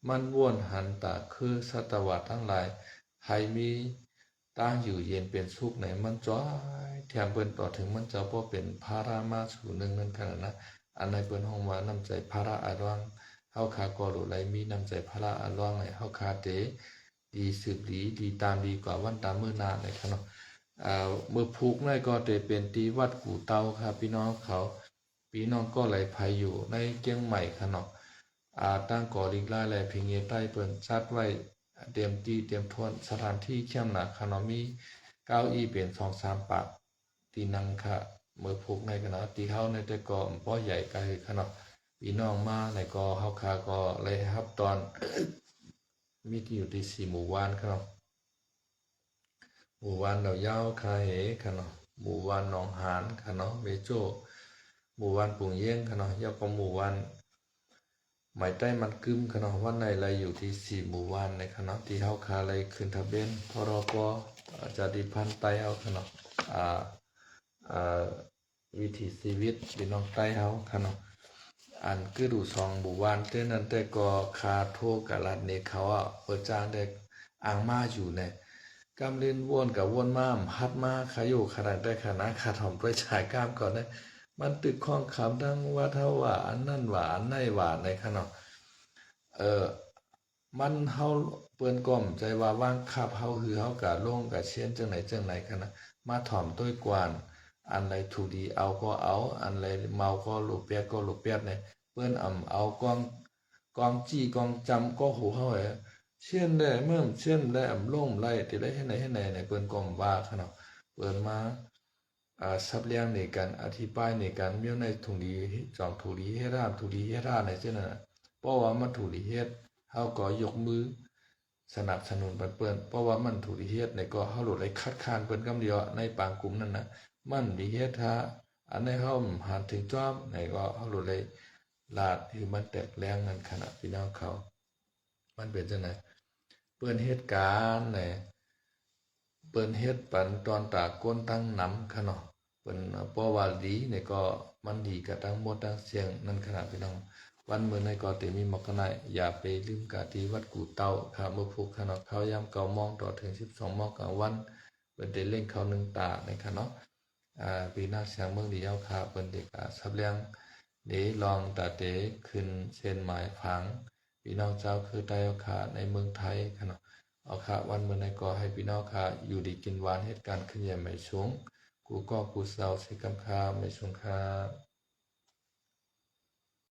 ມັນວົນຫັນຕາຄືສັດຕະວະທັງຫຼາຍ ໃຫ້ມີ ຕາງຢູ່ເຢັນເປັນສຸກໃນມັນຈອຍ ແຖມເພິ່ນຕໍ່ເຖິງມັນຈະບໍ່ເປັນພາລະມາສູ່ໜຶ່ງນັ້ນຂະນະນະ. ອັນໃນເພິ່ນຮ້ອງວ່ານ້ຳໃຈພາລະອາລວງ ເຮົາຂ້າກໍໂລໄລມີນ້ຳໃຈພາລະອາລວງໃນ ເຮົາຂ້າເຕ ດີສືບດີ ດີຕາມດີກວ່າວັນຕາມມື້ໜ້າໃນຂະເນາະ. ອາ ມື້ພຸກໃນກໍເຕເປັນທີ່ວັດກູເຕົາ ຂະພີ່ນ້ອງເຂົາ ພີ່ນ້ອງກໍໄລໃຜຢູ່ໃນກຽງໃໝ່ຂະເນາະ ອາ ຕາງກໍລິກລາຍ ແລະ ພິງເຍໃຕ້ເພິ່ນຈັດໄວ້ເຕັມທີ່ເຕັມຖ້ວນ ສະຖານທີ່ແຄມໜາຂະເນາະ ມີເກົ້າອີ່ເປັນສອງສາມປາກທີ່ນັ່ງຂະ. ມື້ພຸກໃນຂະເນາະ ທີ່ເຮົາໃນແຕ່ກໍບໍ່ໃຫຍ່ກະຄືຂະເນາະ ພີ່ນ້ອງມາໃນກໍ ເຮົາຂ້າກໍໄລຮັບຕອນ ມີທີ່ຢູ່ທີ່ສີ່ໝູ່ບ້ານຂະເນາະ. ໝູ່ບ້ານດາວຍາວ ຄາເຮ ຂະເນາະ, ໝູ່ບ້ານໜອງຫານ ຂະເນາະ, ເມໂຈ້, ໝູ່ບ້ານປຸງເຢງ ຂະເນາະ, ແລ້ວກໍໝູ່ບ້ານໄມ້ໃຕ້ມັນກຶມ ຂະເນາະ. ວັນໃນໄລຢູ່ທີ່ສີ່ໝູ່ບ້ານໃນ ຂະເນາະ ທີ່ເຮົາຄາໄລຂຶ້ນທະບຽນ ພຣປ ອາ ຈາຕິພັນໄຕເຮົາ ຂະເນາະ ອາ ອາ ວິຖີຊີວິດພີ່ນ້ອງໃຕ້ເຮົາຂະເນາະ. ອັນຄືດູສອງໝູ່ບ້ານແຕ່ນັ້ນແຕ່ກໍຄາໂທກະລັດເນເຂົາອະ ເປີດຈ້າງແຕ່ອ່າງມາຢູ່ແນະ ກຳເລັນວົນກະວົນມາ ຫັດມາຄາຢູ່ຂະນັ້ນແຕ່ຂະນະ ຄາຖອມດ້ວຍຈາຍກາມກ່ອນນະ. ມັນຕຶກຂ້ອງຄຳທັງວ່າເທົ່າວ່າອັນນັ້ນວ່າອັນໃນວ່າໃນຂະເນາະ ເອີ ມັນເຮົາ ເພິ່ນກໍບໍ່ໃຈວ່າບັງຄັບເຮົາ ຄືເຮົາກະຫຼົງກະຊຽນຈັ່ງໃດຈັ່ງໃດຂະນະ ມາຖອມໂຕ້ຍກວານ ອັນໃດຖືກດີເອົາກໍເອົາ ອັນໃດເມົາກໍໂລແປດກໍໂລແປດແນະ. ເພິ່ນອຳເອົາກອງ ກອງຈີ້ກອງຈຳກໍໂຫເຮົາແຫຼະ ຊຽນແດ່ເມີມຊຽນແດ່ອຳລົງໄລ ທີ່ໄດ້ເຮັດໃດເຮັດໃດແນະ ເພິ່ນກໍບໍ່ວ່າຂະເນາະ. ເພິ່ນມາ ອາ ສັບລຽງໃນການອະທິບາຍໃນການມີໃນທຸງດີ ຈອງທຸງດີເຮັດຮ້ານ ທຸງດີເຮັດຮ້ານໃນເຊັ່ນນັ້ນນະ ເພາະວ່າມັນທຸງດີເຮັດ ເຮົາກໍຍົກມືສະໜັບສະໜູນປະເພິ່ນ ເພາະວ່າມັນທຸງດີເຮັດໃນກໍເຮົາໂລດໄດ້ຄັດຄ້ານເພິ່ນກຳດຽວ ໃນບາງກຸ່ມນັ້ນນະ ມັນດີເຮັດຖ້າອັນໃດເຮົາຫັນເຖິງຈອມໃນກໍເຮົາໂລດໄດ້ລາດໃຫ້ມັນແຕກແລງນັ້ນຂະນະ ພີ່ນ້ອງເຂົາ. ມັນເປັນຈັ່ງໃດ ເພິ່ນເຮັດການໃນ ເພິ່ນເຮັດປັນຕອນຕາກົ້ນຕັ້ງນຳຂະເນາະ. ເພິ່ນເວົ້າວ່າດີນີ້ກໍມັນດີກະທັງໝົດທັງສຽງນັ້ນຂະເນາະພີ່ນ້ອງ. ວັນມື້ນີ້ກໍເຕັມມີໝາກກະໄນ, ຢ່າໄປລືມກະທີ່ວັດກູ່ເຕົ່າຂະ ມື້ພຸດຂະເນາະ, ເຂົ້າຍາມເກົ້າໂມງຕໍ່ເຖິງສິບສອງໂມງກາງວັນ ເພິ່ນເຕັມເລັ່ງເຂົ້າໜຶ່ງຕານີ້ຂະເນາະ. ອາ ພີ່ນ້ອງຊາວເມືອງດີເຮົາຂະ ເພິ່ນເຕັມກະສັບລຽງ ເດລອງຕາເຕຂຶ້ນເສັ້ນໝາຍຝັງ ພີ່ນ້ອງຊາວເຄືອໄທເຮົາຂະ ໃນເມືອງໄທຂະເນາະ. ເອົາຂະ ວັນມື້ນີ້ກໍໃຫ້ພີ່ນ້ອງຂະ ຢູ່ດີກິນຫວານ ເຮັດການເຄື່ອນໃຫຍ່ໃໝ່ສູງ ກູ່ກໍກູ່ເຊົາ ເຊັ່ນກັນຂະ ໃໝ່ສູງຂະ.